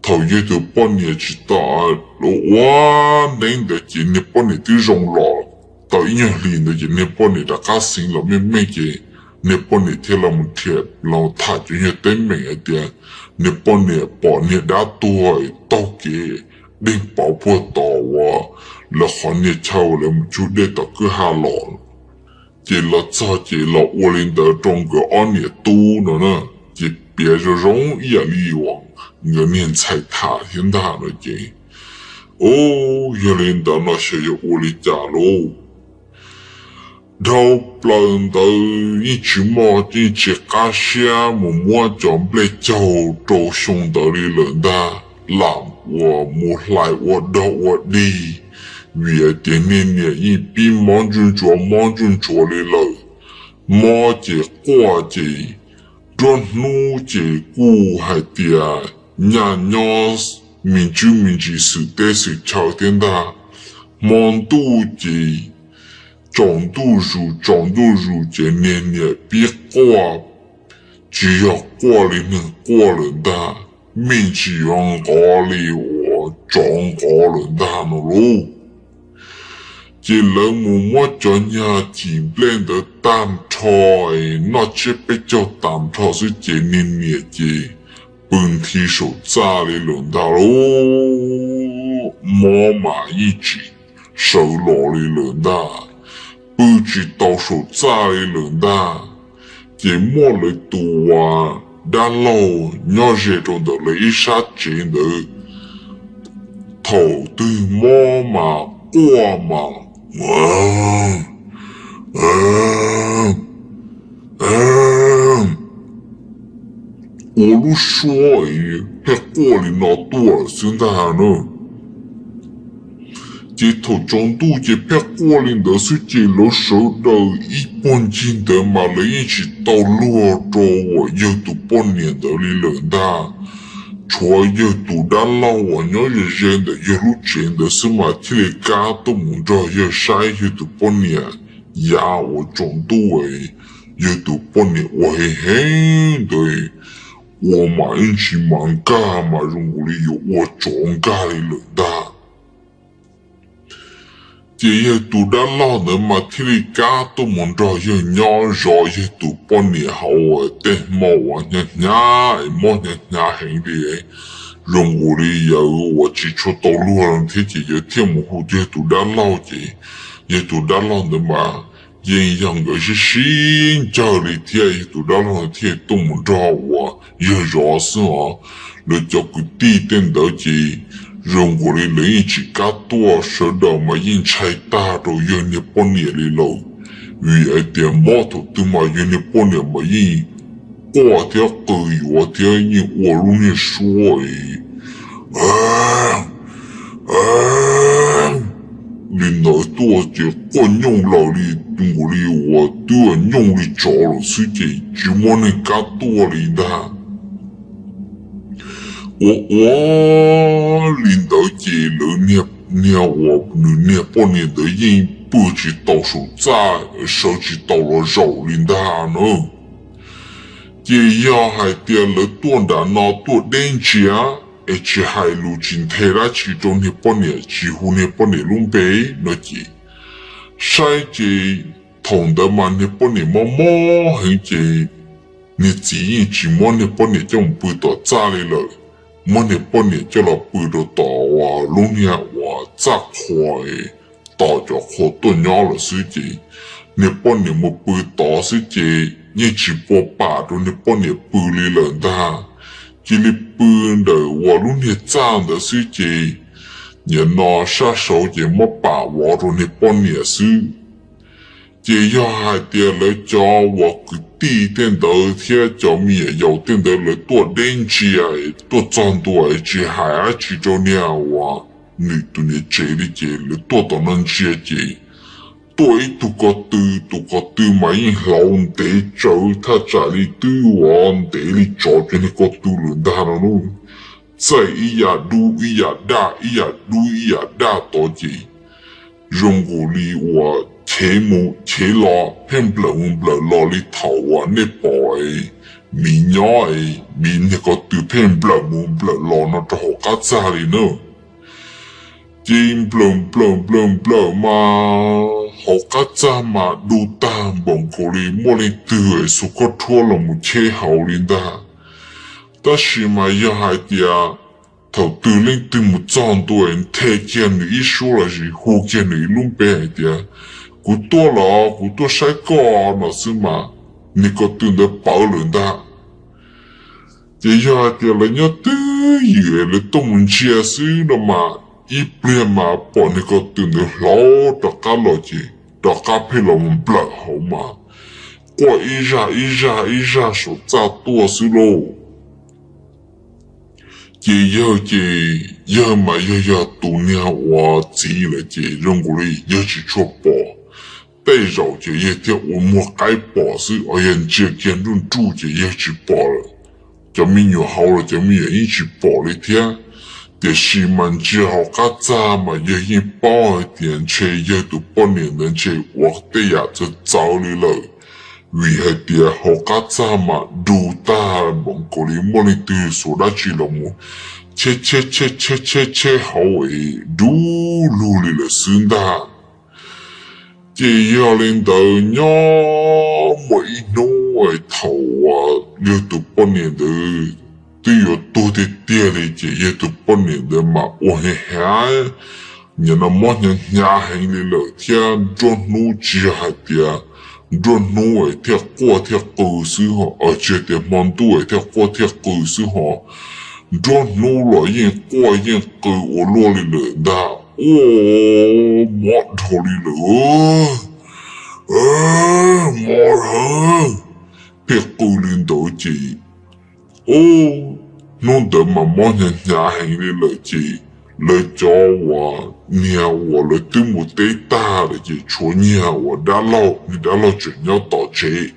Thaum yawg tus poj niam tsis tau ua neeb ntawd ces niag poj niam twb zoo los tau ib nyuag hlis ntawd ces niag poj niam rov qab xeev los meej meej ces niag poj niam thiaj los mus nrhiav los tham cov yawg teeb meem hais tias niag poj niam pom niag dab tuag taug kev deeg pauv puag tod uas lawv qhov niag chaw lawv mus cug dej tom kwj ha los. Ces los txog ces los ua li ntawd rau nkawd ob niam tub no na, ces piav zoo zoo ib yam li uas nkawd niag ntxhais tham thiab ntag no ces, o, yog li ntawd no xyov yuav ua li cas lauj. Dhau plaws ntawd yeej tsis muaj yeej tsis qab siab mus muab cov nplej caug rau xyoo ntawd li lawm ntag, lam uas mus hlais ua dog ua dig, vim hais tias niag niam yeej pib mob ntsuj ntsuav mob ntsuj ntsuav li lawm. Mob ces quaj ces nruab hnub ces kuj hais tias nyaj nyob me ntsis me ntsis xwm teb xwm chaw thiab ntag. Hmo ntuj ces tsaus ntuj zus tsaus ntuj zus ces niag niam pib quaj, tsis yog quaj li neeg quaj lawm ntag, me ntsis yuav nqov li uas tsov nqov lawm ntag no lauj. Ces lawv mus muab cov nyuag cim nplej ntawd tag nrho noj tsiab peb caug tag nrho xwb ces niag niam ces pw nthi saum txaj li lawm ntag lauj. Mob mas yeej tsis sawv los li lawm ntag, pw tsis tau saum txaj li lawm ntag. Ces muaj lawv tus uas dab laug nyob ze rau ntawm lawv ib sab tsev ntawd, thaum twg mob mas quaj mas ua lub suab pheej quaj li no tuaj xwb ntag na. Ces thaum tsaus ntuj ces pheej quaj li ntawd xwb ces lawv sawv daws ib puag ncig ntawd mas lawv yeej tsis tau luag rau uas yawg tus poj niam ntawd li lawm ntag. Tshuav yawg tus dab laug uas nyob ze ze ntawm yawg lub tsev ntawd xwb mas thiaj li kam tuaj mus nrog yawg saib yawg tus poj niam. Yav uas tsaus ntuj yawg tus poj niam ua heev heev ntawd, ua mas ib ntsis mas nkag mas zoo nkaus li yuav ua tsov nkag li lawm ntag. Ces yawg tus dab laug ntawd mas thiaj li kam tuaj mus nrog yawg nyob zov yawg tus poj niam hauv tej hmo uas hnyav hnyav es mob hnyav hnyav heev li, zoo nkaus li yawg uas tsis tshua tau luag thiab ces yawg thiaj mus hu yawg tus dab laug ces yawg tus dab laug ntawd mas yeej yog nkawd sib sib ncawg li thiab yawg tus dab laug ntawd thiaj tuaj mus nrog uas yawg zov xwb os. Lawv cov kwv tij tej ntawd ces zoo nkaus li lawv yeej tsis kam tuaj, sawv daws mas yeej ntshai tag rau yawg niag poj niam li lawm. Vim hais tias mob thaum twg mas yawg niag poj niam mas yeej quaj thiab qw yuav thiab yeej ua lub niag suab li ntawd tuaj ces quaj nyooj laws li nkaus li uas twb nyooj li tsov lawm xwb ces tsis muaj neeg kam tuaj li ntag. Ua ua li ntawd ces lawv niag uas nws niag poj niam ntawd yeej pw tsis tau saum txaj, sawv tsis tau los zaum li ntag na. Ces yog hais tias lawv tuaj nram no tuaj deb ntsia es tsis hais lus tsis nthe dab tsi rau niag poj niam, tsis hu niag poj niam lub npe no ces saib ces thaum ntawd mas niag poj niam mob mob heev ces niag txiv yeej tsis muab niag poj niam coj mus pw tom txaj li lawm, muab niag poj niam coj los pw rau tom lub niag uas txaj qhua tom cov qhua tuaj nyob lawm xwb ces niag poj niam mus pw tod xwb ces yeej tsis pua pam rau niag poj niam pw li lawm ntag. Cia li pw ntawm uas lub niag txaj ntawd xwb ces nim no sab saud ces muab pam vov rau niag poj niam xwb. Ces yog hais tias lawv cov uas kwv tij tej ntawd thiab cov me nyuam yaus tej ntawd lawv tuaj deb ntsia tuaj txog ntua tsis hais dab tsi rau niag uas nws tus niam tsev li ces lawv tuaj tom no ntsia ces tuaj ib tug ko tw, tus ko tw mas yeej hlauv ntev tsawv thaj tsam li twb uas ntev li tsov cov niag ko tw lawm ntag no lauj. Txaij ib yam dub ib yam daj, ib yam dub ib yam daj tod ces zoo nkaus li uas chev mus chev los pheej nplawm mus nplawm los li thaum uas nej pom miv nyob es miv niag ko tw pheej nplawm mus nplawm los no rau hauv qab txag li na. Ces nplawm nplawm nplawm nplawm mas hauv qab txag mas du tag npaum nkaus li muaj leej twg xuas khaub rhuab los mus cheb hauv li ntag. Tab sis mas yog hais tias thaum twg leej twg mus txog ntua nthe kiag nws ib suab los sis hu kiag nws ib lub npe hais tias kuv tuaj los kuv tuaj saib koj no xwb mas niag ko tw ntawd pawv lawm ntag. Ces yog hais tias lawv nyob twj ywm lawv tuaj mus ntsia xwb no mas ib pliag mas pom niag ko tw ntawd hlauv rov qab los ces rov qab pheej los mus nplawm hauv mas quaj ib zaj ib zaj ib zaj saum txaj tuaj xwb lauj. Ces yawg ces yawg mas yawg yog tus niag uas txiv lawm ces zoo nkaus li yawg tsis tshua pom. Tej zaum ces yawg thiaj ua muag qaib pom xwb os, yawg ntsia kiag nruj nruj ces yawg tsis pom lawm. Cov me nyuam hauv los cov me nyuam yeej tsis pom li thiab. Tiam sis mas ntsia hauv qab txag mas yawg yeej paub hais tias ntshe yawg tus poj niam ntawd ntshe ua tej yam txawv txawv li lawm. Vim hais tias hauv qab txag mas du tag npaum nkaus li muaj leej twg xuas dab tsi los mus cheb cheb cheb cheb cheb cheb hauv es du lug li lawm xwb ntag. Ces yog li ntawd nyob muaj ib hnub thaum uas yawg tus poj niam ntawd twb yuav tuag tiag tiag li ces yawg tus poj niam ntawd mas ua hnyav hnyav, nim no mob hnyav hnyav heev li lawm thiab nruab hnub tsis yog hais tias nruab hnub es thiaj quaj thiaj qw xwb ho, tsis yog tias hmo ntuj es thiaj quaj thiaj qw xwb ho, nruab hnub los yeej quaj yeej qw ua luaj li lawm ntag. Ua mob dhau li lawm, mob dhau, pheej qw li ntawd ces hnub ntawd mas mob hnyav hnyav heev li lawm ces lawv cov uas niag uas lawv twb mus teb tag lawm ces tshuav niag uas dab laug, niag dab laug tseem nyob tom tsev.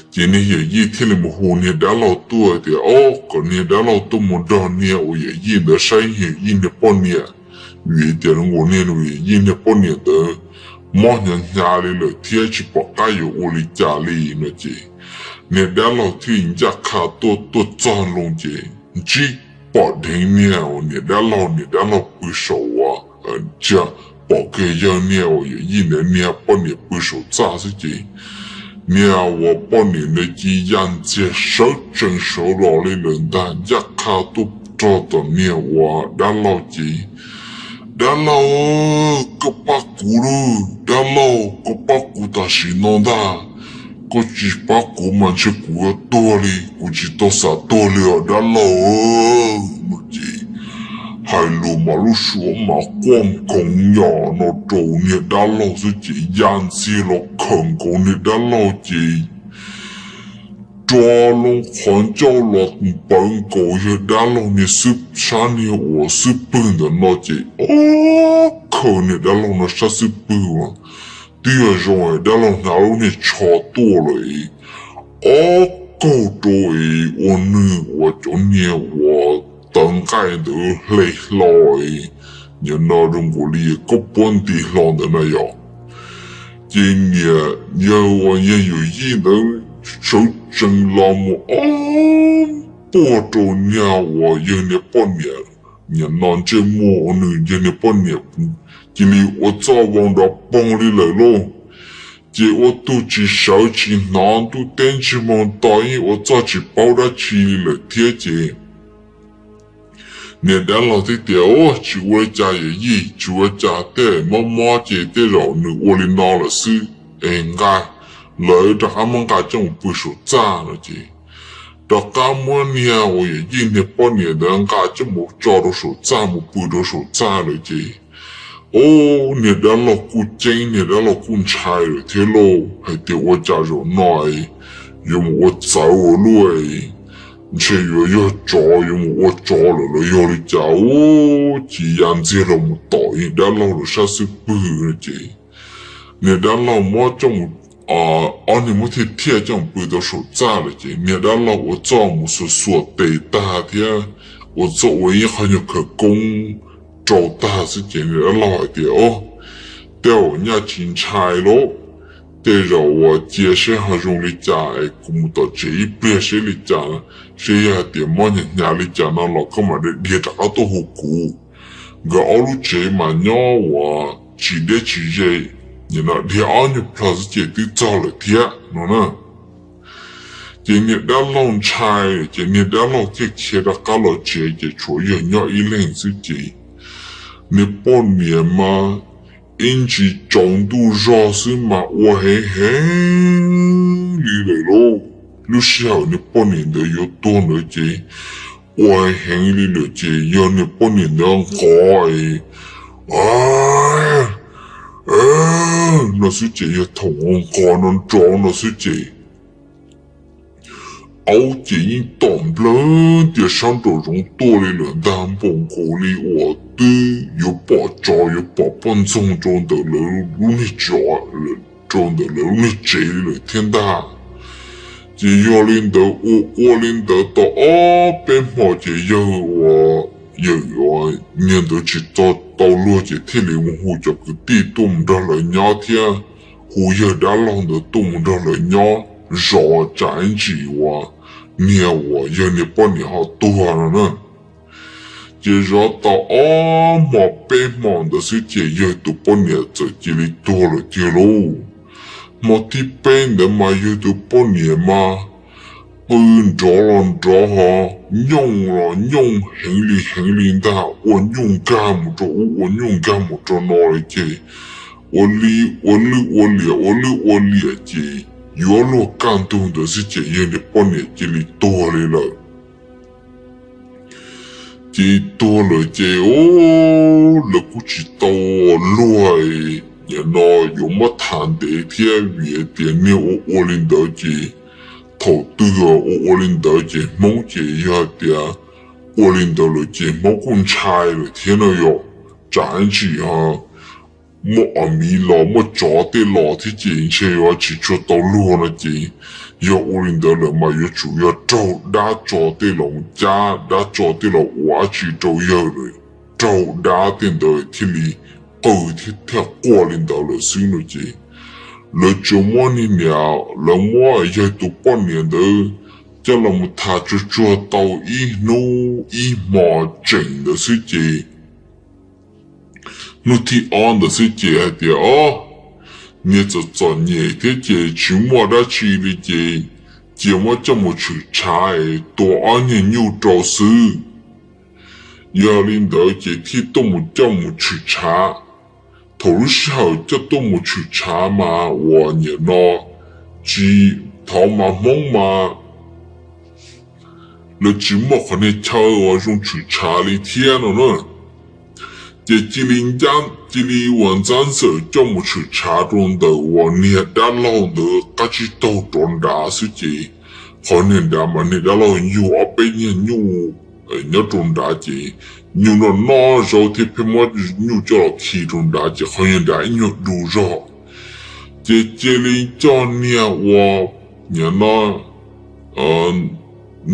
Ces niag yawm yij thiaj li mus hu niag dab laug tuaj tias, Ob, kom niag dab laug tuaj mus nrog niag uas yawm yij ntawd saib yawm yij niag poj niam, vim tias zoo nkaus niag yawm yij niag poj niam ntawd mob hnyav hnyav li lawm thiab tsis pom qab yuav ua li cas li no ces niag dab laug thiaj ncaj qha tuaj, tuaj txog loo ces ntsib pom dheev niag uas niam dab laug, niam dab laug pw saum uas tsis pom kiag yawg niag uas yawm yij ntawd niag poj niam pw saum txaj xwb ces niag uas poj niam ntawd cia ya ntxiag sawv tsees sawv los li lawm ntag, ncaj qha tuaj rau tom niag uas dab laug ces, Dab laug, koj pab kuv lauj, dab laug, koj pab kuv tam sim no ntag. Koj tsis pab kuv mas ntshe kuv yuav tuag li, kuv tsis tau xav tuag li os dab laug no ces hais lus mas lub suab mas quaj nkoos nyom no rau niag dab laug xwb ces ya ntxiag los khawm nkaus niag dab laug ces rov loo qhov ncauj los npawv nkaus yawg dab laug niag xwb sab niag uas xub pwg ntawm no ces ob khawm niag dab laug no sab xub pwg uas twb yog zoo dab laug hnav lub niag tsho tuaj lawm es ob kaug rau es ua nws uas cov niag uas tawv nqaij ntawd hle hlo es nim no zoo nkaus li koj puab nti hlo ntawd na yog. Ces niam yawg uas yawg yawm yij ntawd sawv tsees los mus ob puag rau niag uas yawg niag poj niam, nim no ntsej muag uas nws yawg niag poj niam cia li ua txoj vau nrov poog li lawm lauj. Ces ua tug tsis sawv tsis hnov, ntuj teb ntsej muag to yeej ua txoj tsis paub dab tsi li lawm thiab ces Niag dab laug thiaj tias, Ua tsis ua li cas yawm yij, tsis ua li cas, tej mob mob ces tej zaum nws ua li no lawm xwb. Es nqa, lawv rov qab muab nqa coj mus pw saum txaj no ces, rov qab muab niag uas yawm yij niag poj niam ntawd nqa coj mus tso rau saum txaj, mus pw rau saum txaj lawm ces, o, niag dab laug kuj ceeb, niag dab laug kuj ntshai lawm thiab lauj, hais tias, Ua cas zaum no yuav mus ua txawv ua luaj, ntshe yuav yog tsov yuav mus ua tsov lawm los yog li cas. Ub, cia li ya ntxiag los mus tom niag dab laug lawv sab xub pwg no ces, niag dab laug muab coj mus, ob niag muab thiaj thiaj coj mus pw tau saum txaj lawm ces niag dab laug ua txuj mus xuas xuas tes tag thiab ua txuj ua ib qho nyuag khawv koob rau tag xwb ces niag dab laug hais tias, O, tej zaum nyaj tsis ntshai lauj, tej zaum uas cia seb ho zoo li cas es kuv mus tom tsev ib pliag seb li cas, seb yog hais tias mob hnyav hnyav li cas no los koj mam dhia rov qab tuaj hu kuv. Nkawd ob lub tsev mas nyob uas tsis deb tsis ze, nim no dhia ob nyuag plho xwb ces twb txog lawm thiab no na. Ces niag dab laug ntshai ces niag dab laug thiaj khiav rov qab los tsev ces tshuav yawg nyob ib leeg xwb ces niag poj niam mas ib ntsis tsaus ntuj zog xwb mas ua heev heev li lawm lauj. Lub sij hawm niag poj niam ntawd yuav tuag ntawd ces ua heev heev li lawm ces yog niag poj niam ntawd nqov no xwb ces yog thaum nqov no nrov no xwb ces aub ces yeej tom nplawg tias sab nraum zoov tuaj li lawm ntag, npaum nkaus li uas twb yuav pom tsov yuav pom poj ntxoog rau ntawm lawv lub niag tsev, rau ntawm lawv lub niag tsev li lawm thiab ntag. Ces yog li ntawd ua ua li ntawd tau ob peb hmo ces yawg ua, yawg niag ntawd tsis tau luag ces thiaj li mus hu cov kwv tij tuaj mus nrog lawv nyob thiab hu yawg dab laug ntawd tuaj mus nrog lawv nyob zov tsam ib ntsis uas niag uas yawg niag poj niam ho tuag no na. Ces zov tau ob hmo peb hmo ntawd xwb ces yawg tus poj niam txawm cia li tuag lawm tiag lauj. Hmo thib peb ntawd mas yawg tus poj niam mas qw nrov los nrov ho nyooj los nyooj heev li heev li ntag, ua nyuj nkag mus rau ub ua nyuj nkag mus rau no li ces ua li ua lwj ua liam ua lwj ua liam ces yuav luag kaj ntug ntawd xwb ces yawg niag poj niam cia li tuag li lawm. Ces tuag lawm ces lawv kuj tsis tau luag, nim no yuav muab tham ntev thiab vim tias niag ua ua li ntawd ces thaum twg ua ua li ntawd ces Hmoob ces yog hais tias ua li ntawd lawm ces Hmoob kuj ntshai lawm thiab no yom. Tsam ib ntsis muaj os miv los muaj tsov tej los thiab ces ntshe yuav tsis tshua tau luag no ces yog ua li ntawd lawm mas yuav tsum yog raug dab tsov tej los mus cab, dab tsov tej los ua dab tsi rau yawg lawm, raug dab tej ntawd thiaj li qw thiab quaj li ntawd lawm xwb no ces lawv tsuas muab niag niam, lawv muab yawg tus poj niam ntawd coj los mus tham tsuag tsuag tau ib hnub ib hmo tseem ntawd xwb ces hnub thib ob ntawd xwb ces hais tias, Ob, niag txom txom nyem thiab ces tsis muaj dab tsi li ces cia muab coj mus tshwm tshav es tua ob niag nyuj rau xwb. Yog li ntawd ces thiaj tuaj mus coj mus tshwm tshav. Thaum lub sij hawm coj tuaj mus tshwm tshav mas uas nim no tsis, thaum mas Hmoob mas lawv tsis muaj qhov niag chaw uas zoo tshwm tshav li thiab no na. Ces cia li ncab cia li uas ntxab ntxawm coj mus tshwm tshav rau ntawm uas niag dab laug ntawd qab tsib taug rov nrad xwb ces qhov niag nrad mas niag dab laug yug ob peb niag nyuj nyob rau nrad ces nyuj noj noj zaub thiab pheej muab nyuj coj los khi rau nrad ces qhov niag nrad ib nyuag du zog. Ces cia li coj niag uas nim no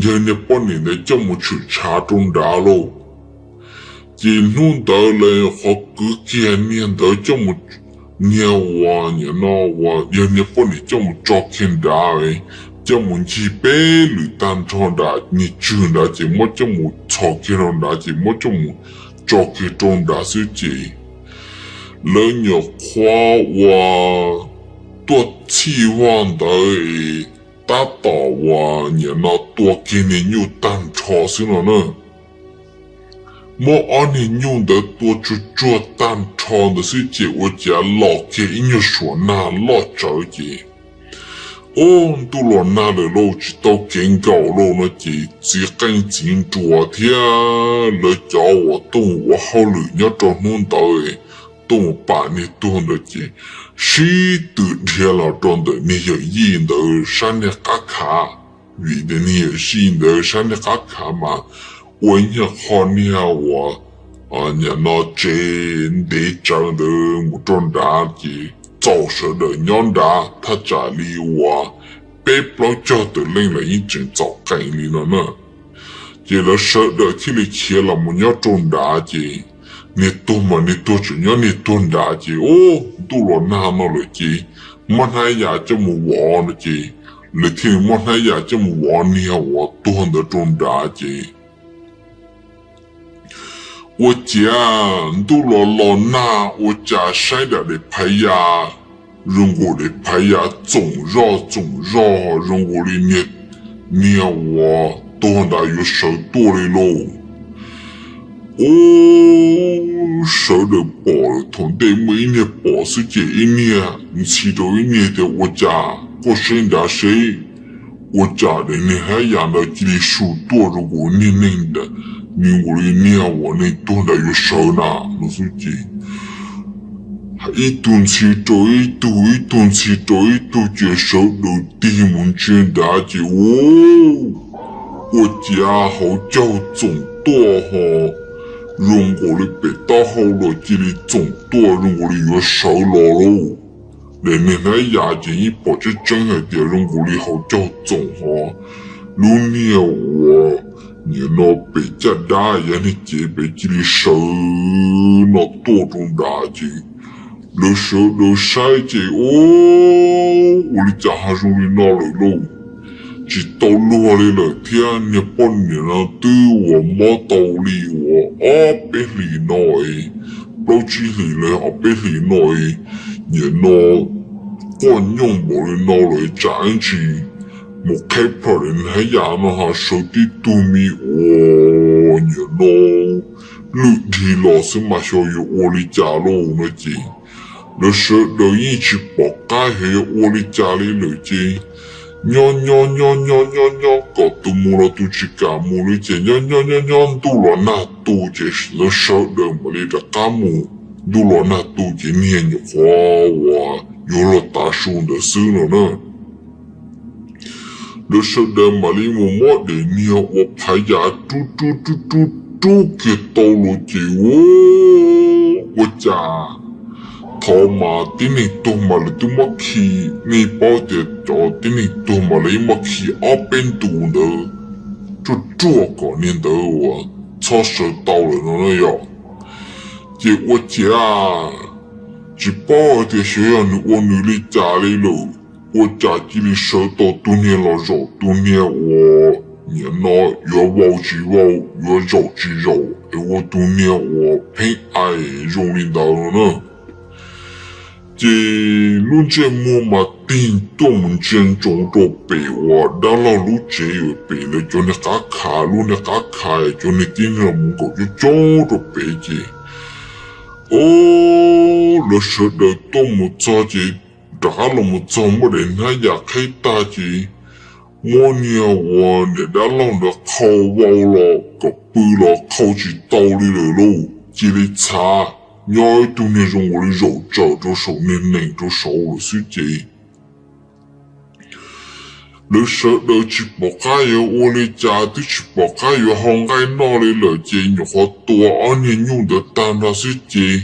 yawg niag poj niam ntawd coj mus tshwm tshav rau nrad lauj. Ces hnub ntawd lawv qhov kwv kiag niag ntawd coj mus, niag uas nim no uas yawg niag poj niam coj mus tso kiag nrad, coj mus ncig peb lwm tag nrho nrad, niag tswg nrad ces muab coj mus txhos kiag rau nrad ces muab coj mus tso kiag rau nrad xwb ces lawv nyuam qhuav uas tuaj txhij vog ntawd es tab tom uas nim no tua kiag niag nyuj tag nrho xwb no na. muab ob niag nyuj ntawd tua tsuag tsuag tag nrho ntawd xwb ces ua cas los kiag ib nyuag suav nag loj tsawv ces, ub, ntuj los nag lawm lauj, tsis tau kev nkaum lauj no ces txiv qeej txiv nruas thiab lawv cov uas tuaj mus ua hauj lwm nyob rau hnub ntawd tuaj mus pam niag tuag ntawd ces sib tw dhia los rau ntawm niag yawm yij ntawd sab niag qab khav, vim tias niag yawm yij ntawd sab niag qab khav mas ua ib nyuag qho niag uas nim no tsev ntev tsawv ntawd mus rau nrad ces txaus sawv daws nyob nrad thaj tsam li uas peb plaub caug tawm leej los yeej tseem txaus qees li no na. Ces lawv sawv daws thiaj li khiav los mus nyob rau nrad ces niag tuag mas niag tuag tseem nyob niag tuag nrad ces ub, ntuj los nag no lawm ces muab hnab yas coj mus vov no ces lawv thiaj li muab hnab yas coj mus vov niag uas tuag ntawd rau nrad ces ua ciav ntuj los los nag ua cas saib dam daim phaiv yas zoo nkaus daim phaiv yas txoom zoj txoom zog zoo nkaus li niag, niag uas tuag nrad yuav sawv tuaj li lauj. Ub, sawv daws pom lawm, thaum ntej muaj ib niag pom xwb ces ib niag ntxhi rau ib niag tias ua cas koj saib nrad seb ua cas daim niag hnab yas ntawd cia li su tuaj zoo nkaus niag neeg, nws nkaus li niag uas neeg tuag nrad yuav sawv na no xwb ces ib tug ntxhi rau ib tug, ib tug ntxhi rau ib tug ces sawv daws tig mus ntsia nrad ces ub, ua ciav hauv caug txoom tuaj ho zoo nkaus li pem taub hau los cia li txoom tuaj zoo nkaus li yuav sawv los lauj. Daim niag hnab yas ces yeej pom tseeb tseeb hais tias zoo nkaus li hauv caug txoom ho lub niag uas nim no pem caj dab yav niag cev pem cia li sawv no tuaj rau nrad ces lawv sawv daws saib ces ub, ua li cas ho zoo li no lawm lauj. Tsis tau luag li lawm thiab niag poj niam no twb uas mob tau li uas ob peb hlis no es, plaub tsib hlis los ob peb hlis no es, nim no quaj nyooj npaum li no lawm tsam ib ntsis mus qheb plho daim hnab yas no ho sawv tib tug me uas nim no lwj dhig los xwb mas xyov yuav ua li cas lauj no ces lawv sawv daws yeej tsis pom qab xyov yuav ua li cas li lawm ces nyob nyob nyob nyob nyob nyob kom tus mus los tus tsis kam mus li ces nyob nyob nyob nyob ntuj los nag tu ces lawv sawv daws mam li rov qab mus. Ntuj los nag tu ces niag nyuam qhuav uas yuav luag tav su ntawd xwb no na. Lawv sawv daws mam li mus muab daim niag uas phaiv yas rub rub rub rub rub kiag tau los ces ua cas thaum mas tib neeg tuag mas lawv twb muab khi, nej paub tias cov tib neeg tuag mas lawv yeej muab khi ob peb ntu ntawd ruaj ruaj kom niag ntawd uas txhob sawv tau lawm no na yom. Ces ua ciav tsis paub tias xyov yog nws ua nws li cas li lawm, ua cas cia li sawv tau tus niag los zaum tus niag uas nim no yuav vau tsis vau yuav zaum tsis zaum es ua tus niag uas pheej aim zoo li ntawd no na. Ces lub ntsej muag mas tig tuaj mus ntsia ntsoov rau pem uas dab laug lub tsev uas pem lawv cov niag qab khav, lub niag qab khav cov niag tib neeg mus nkaum coob coob rau pem ces o, lawv sawv daws tuaj mus txog ces rov qab los mus txog muab daim hnab yas qheb tag ces muab niag uas niam dab laug ntawd qhau vau los kom pw los qhau tsis tau li lawm lauj, cia li txhav nyob ib tug niag zoo nkaus li zaum tsawm rau saum niag nees rau saud lawm xwb ces lawv sawv daws tsis pom qab yuav ua li cas, twb tsis pom qab yuav hau nqaij noj li lawm ces nyuam qhuav tua ob niag nyuj ntawd tag nrho xwb ces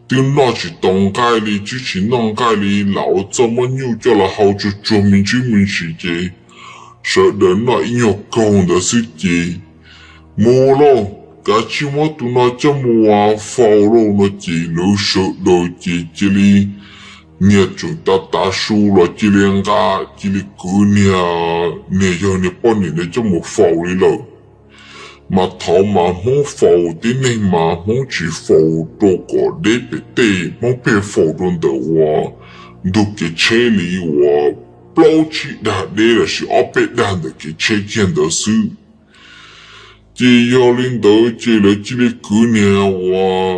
twb noj tsis tau nqaij li, twb tsis noj nqaij li, lam ua txoj muab nyuj coj los hau tsuag tsuag me ntsis me ntsis ces sawv daws noj ib nyuag kaug ntawd xwb ces mus lauj, kav tsij muab tus no coj mus faus lauj no ces lawv sawv daws ces cia li niag tseem tav tav su los cia li nqa, cia li kwv niag, niag yawg niag poj niam ntawd coj mus faus li lawm. Mas thaum mas Hmoob faus tib neeg mas Hmoob tsis faus rau kom deb pem tej, Hmoob pheej faus rau ntawm uas ntug kev tsheb li uas plaub tsib dag deb lossis ob peb dag ntawm kev tsheb kiag ntawd xwb. Ces yog li ntawd ces lawv cia li kwv niag uas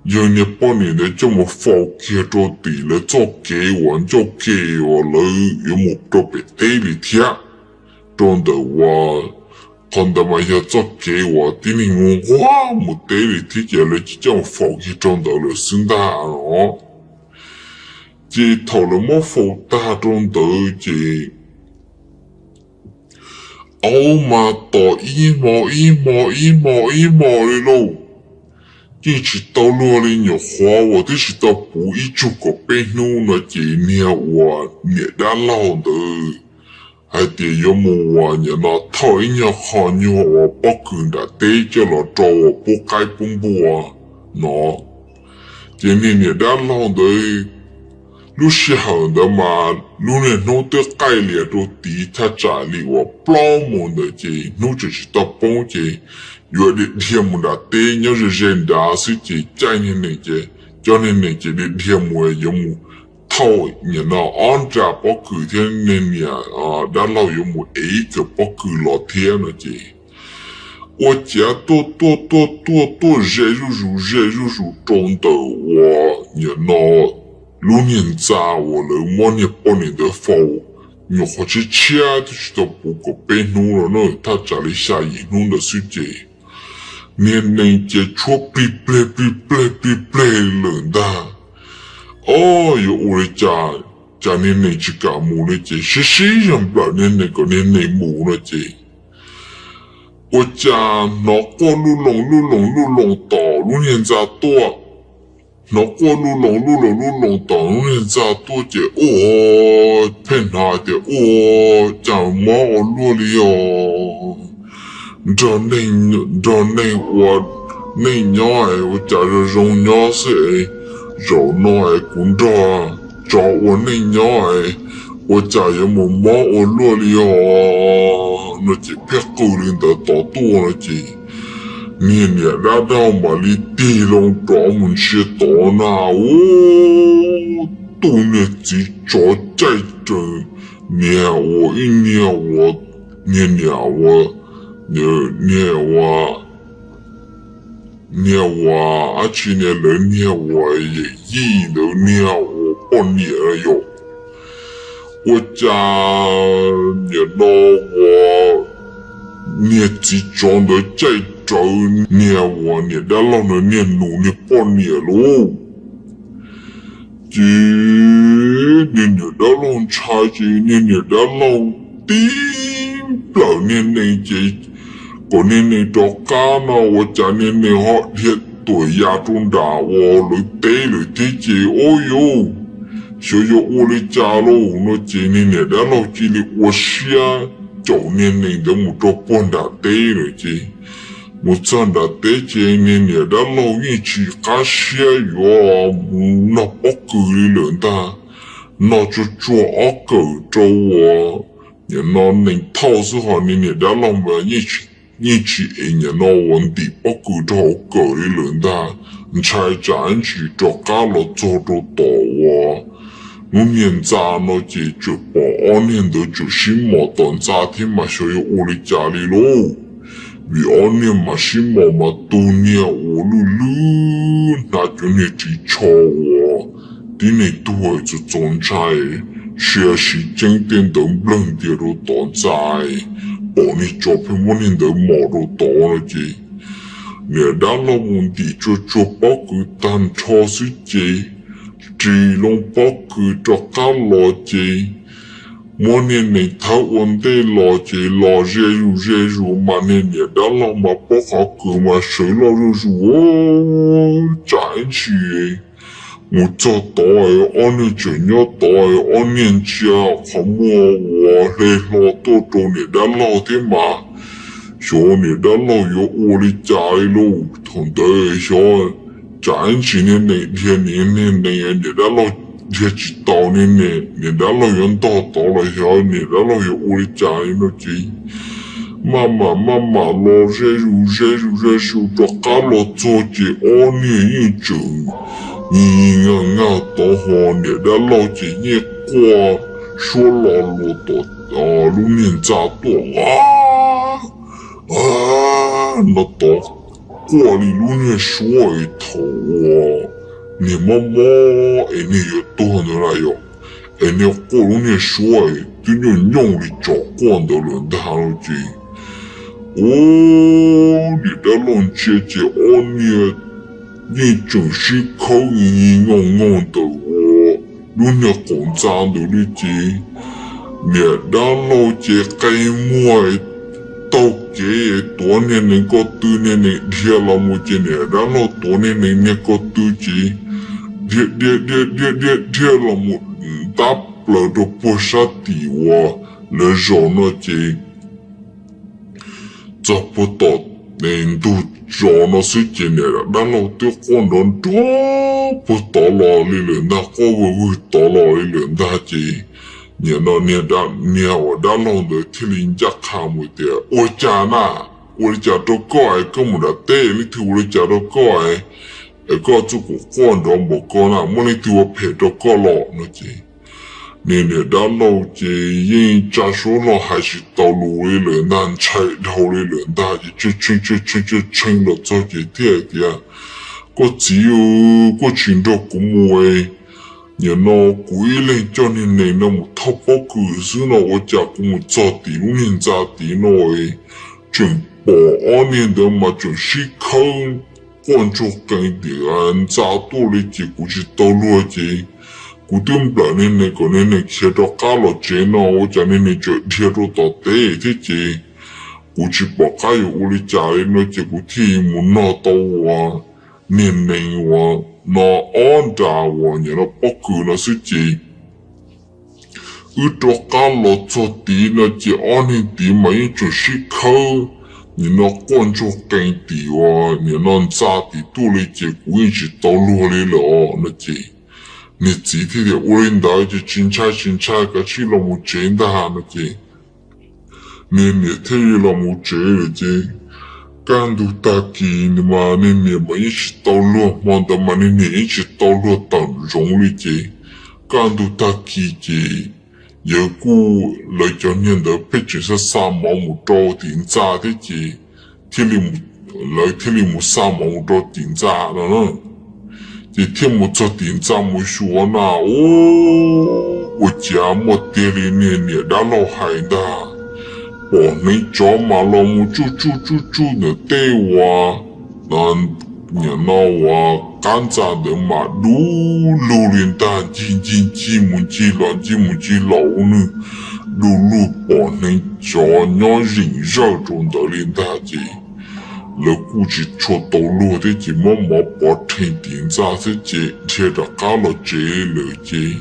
yawg niag poj niam ntawd coj mus faus kiag rau tim lawv txoj kev uas ncauj ke uas lawv yuav mus rau pem teb li thiab. Rau ntawm uas qhov ntawd mas yog txoj kev uas tib neeg nquag mus teb li thiab ces lawv cia li coj mus faus kiag rau ntawd lawm xwb ntag no. Ces thaum lawv muab faus tag rau ntawd ces aub mas tom ib hmo ib hmo ib hmo ib hmo li lauj. Yeej tsis tau luag li, nyuam qhuav uas twb tsis tau puv ib tsug kaum peb hnub no ces niag uas niam dab laug ntawd hais tias yuav mus uas nim no thauj ib nyuag qho nyuag uas pob kws nram teb coj los rau uas pub qaib pub npua no. Ces niag niam dab laug ntawd lub sij hawm ntawd mas lub niag hnub twb qaij lias rau tid thaj tsam li uas plaub moos ntawd ces hnub tseem tsis tau poob ces yuav dhia dhia mus nram teb nyob ze ze nrad xwb ces caij niag nees ces coj niag nees ces dhia dhia mus yuav mus thauj nim no ob nra pob kws thiab niag niam dab laug yuav mus ev ib kawm pob kws los thiab no ces ua ciav tuaj tuaj tuaj tuaj tuaj ze zuj zus ze zuj zus rau ntawm uas nim no lub niag ntxa uas lawv muab niag poj niam ntawd faus nyuam qhuav tshiab tshiab twb tsis tau puv kaum peb hnub los no thaj tsam li xya yim hnub ntawd xwb ces niag nees ces tshuab plig pleg plig pleg plig pleg lawm ntag. Ob, yuav ua li cas, cas niag nees tsis kam mus li ces sib sib zog nplawm niag nees kom niag nees mus no ces ua cas hnov quaj luj loo luj loo luj loo tom lub niag ntxa tuaj. Hnov quaj luj loo luj loo luj loo tom lub niag ntxa tuaj ces ua pheej hnav tias ua cas mob ua luaj li os. Nrog neeg ua neej nyob es ua cas zoo zoo nyob xwb es zaum no es kuv nrog tsov ua neej nyob es ua cas yuav mus mob ua luaj li os no ces pheej qw li ntawd tod tuaj no ces niag niam dab laug mam li tig loo rov mus ntsia tod na, ub, tus niag txiv tsov caij raws niag ua ib niag ua niag niam ua niag ua niag ua dab tsi niag lawv niag ua yawm yij ntawd niag ua poj niam yom. Ua cas nim no ua niag txiv tsov ntawd caij rawv niag ua niam dab laug ntawd niag nus niag poj niam lauj. Ces niag niam dab laug ntshai ces niag niam dab laug tib nplawm niag nees ces kom niag nees rov qab no ua cas niag nees ho dhia tuam ya rau nram ua lawv teb lawm thiab ces ub yuj, xyov yuav ua li cas lauj no ces niag niam dab laug cia li ua siab caum niag nees ntawd mus rau puag nram teb lawm ces mus txog nram teb ces niag niam dab laug yeej tsis qab siab yuav mus nog pob kws li lawm ntag. Nog tsuag tsuag ob kawm rau ua nim no nees thauj xwb ho niag niam dab laug mas yeej tsis ev nim no ua ntim pob kws rau hauv kawm li lawm ntag. Ntshai tsam ib ntsis rov qab los txog rau tom ua lub niag ntxa no ces tsuas pom ob niag ntawd tsuas sib mos tom ntxa thiab mas xyov yuav ua li cas li lauj. Vim ob niag mas sib mos mas tus niag ua lwj lwj hnav cov niag ris tsho uas tib neeg tuag txaus txaus ntshai, sia siv ceeb tej ntawd nplawg ntias rau tom ntxa, pom niag tsov pheej muab niag ntawd mos rau tod no ces niam dab laug mus ntim tsuag tsuag pob kws tag nrho xwb ces ris loo pob kws rov qab los ces muab niag nees thawb ua ntej los ces los ze zus ze zus mas niag niam dab laug mas pob qhov kws mas sawv loj zuj zus, tsam ib ntsis mus txog tod ob niag tseem nyob tod, ob niag ntsia qhov muag uas hle hlo tuaj rau niam dab laug thiab mas xyov niam dab laug yuav ua li cas li lauj. Thaum ntawd xyov tsam ib ntsis niag nees dhia niag nees, niam dab laug dhia tsis tau niag nees, niam dab laug yuav ntog tod los xyov niam dab laug yuav ua li cas li no ces maj mam maj mam los ze zus ze zus ze zus rov qab los txog ces ob niag yeej tseem nyi nyi ngag ngag tod ho niam dab laug ces yeej quaj suab lo lus tom lub niag ntxa tuaj a no tod quaj li lub niag suab es thaum uas niag mob mob es niag yuav tuag ntawd na yom, es niag quaj lub niag suab es twb nyuaj nyooj li tsov quaj ntawd lawm ntag no ces, ua, niam dab laug ntsia ces ob niag yeej tseem sib khawb nyi nyi nyooj nyooj ntawm ua lub niag qaum ntxa ntawd li ces niam dab laug ces qe muag taug kev tuav niag nees ko tw, niag nees dhia los mus ces niam dab laug tuav niag nees niag ko tw ces dhia dhia dhia dhia dhia dhia los mus ntab plaws rau puag sab tim uas lawv zos no ces txog puag tom ntug zos no xwb ces niam dab laug twb quaj nrov nrov puag tod los li lawm ntag, quaj vwg vwg tod los li lawm ntag ces nim no niag uas dab laug ntawd thiaj li ncaj qha mus tias, Ua cas na? Ua li cas rau koj es koj mus nram teb, leej twg ua li cas rau koj es koj txuj kuv quaj nrov npaum ko na? Muaj leej twg ua phem rau koj los? No ces niag niam dab laug ces yeej tsa suab hlo hais tsis tau lus li lawm ntag, ntshai dhau li lawm ntag ces tshee tshee tshee tshee los txog ces thiaj tias, Koj txiv, koj tsis nrog kuv mus, nim no kuv ib leeg coj niag nees no mus thauj pob kws xwb no ua cas kuv mus txog tim lub niag ntxa tid no tseem pom ob niag ntawd mas tseem sib khawb quaj ntsuag qees tim ntxa tuaj li ces kuv tsis tau luag ces kuv twb nplawm niag nees kom niag nees khiav rov qab los tsev no ua cas niag nees tseem dhia rau tom teb thiab ces kuv tsis pom qab yuav ua li cas li no ces kuv thiaj mus nog tau uas niag nees uas no ob nra uas nim no pob kws no xwb ces wb rov qab los txog tid no ces ob niag tid mas yeej tseem sib khawb, nim no quaj ntsuag qees tim uas nim no ntxa tim tuaj li ces kuv yeej tsis tau luag li lawm os no ces niag txiv thiaj tias, Ua li ntawd ces tsis ntshai tsis ntshai, kav tsij los mus tsev ntag no ces niag niam thiaj li los mus tsev lawm ces kaj ntug tag kis mas niag niam mas yeej tsis tau luag, hmo ntawd mas niag niam yeej tsis tau luag tawm zoov li ces kaj ntug tag kis ces yawg kuj, lawv cov niag ntawd pheej tseem xa xa mov mus rau tim ntxa thiab ces thiaj li, lawv thiaj li mus xa mov mus rau tim ntxa no na. Ces thiaj mus txog tim ntxa mus xyuas na, ua, ua cas muaj tiag li niag niam dab laug hais ntag. Pom hneev tsov mas los mus tsuj tsuj tsuj tsuj ntawm tej uas nim no uas qab ntxa ntawd mas du lug li ntag, ncig ncig ncig mus ncig los ncig mus ncig los ua nws du lug pom hneev tsov nyob zeem zawj rau ntawd li ntag ces lawv kuj tsis tshua tau luag thiab ces muab mov pov rhe tim ntxa thiab ces dhia rov qab los tsev lawm ces,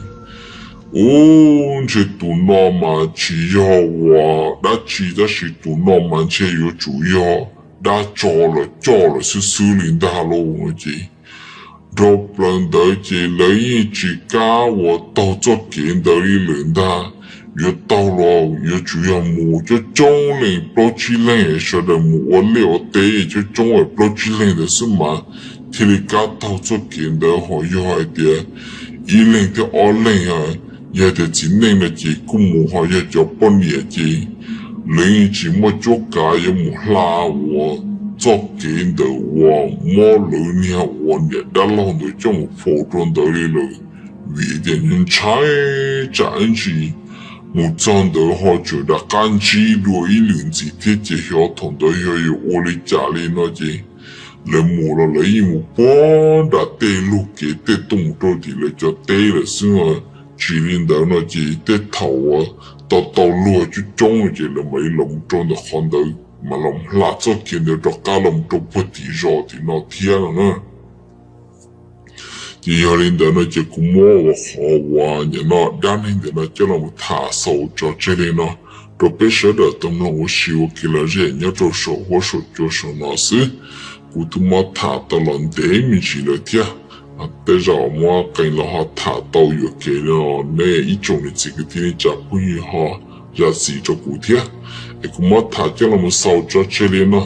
ub, ntshe tus no mas tsis yog uas dab tsi tab sis tus no mas ntshe yuav tsum yog dab tsov los coj lawm xwb xwb li ntag lauj no ces nrog plaws ntawd ces lawv yeej tsis kam uas taug txoj kev ntawd li lawm ntag. Yuav taug los yuav tsum yog mus coob coob leej plaub tsib leeg sawv daws mus ua liaj ua teb coob coob plaub tsib leeg ntawd xwb mas thiaj li kam taug txoj kev ntawd, ho yog hais tias ib leeg thiab ob leeg, yog tias txiv neej no ces kuj mus, ho yog cov poj niam ces lawv yeej tsis muaj cuab kav yuav mus hla uas txoj kev ntawd uas muab lawv niag uas niam dab laug ntawd coj mus faus rau ntawd li lawm, vim tias ntshai tsam ib ntsis mus txog ntawd ho tseem rov qab ntsib dua ib lwm ntxiv thiab ces xyov thaum ntawd yog yuav ua li cas li no ces lawv mus los lawv yeej mus puag nram tej lug kev tej tuaj mus rau tim lawv cov teb lawm xwb. Tsis li ntawd no ces tej thaum uas tau tau luag coob coob ces lawv mam li los mus rau ntawm qhov ntawd mas los hla txoj kev ntawd rov qab los mus rau puag tim zos tim no thiab no na. Ces yog li ntawd no ces kuv muab ua qhov uas nim no dab neeg ntawm no coj los tham xaus tso tseg li no rau peb sawv daws tau mloog ua si ua kev lom zem nyob rau saum huab saum cua saum no xwb. Kuv twb muab tham tau los ntev me ntsis lawm thiab, tej zaum muab qee los ho tham tau yuam kev no nej ib tsoom niam txiv kwv tij neej tsa phooj ywg ho zam txim rau kuv thiab. Es kuv muab tham coj los xaus tso tseg li no.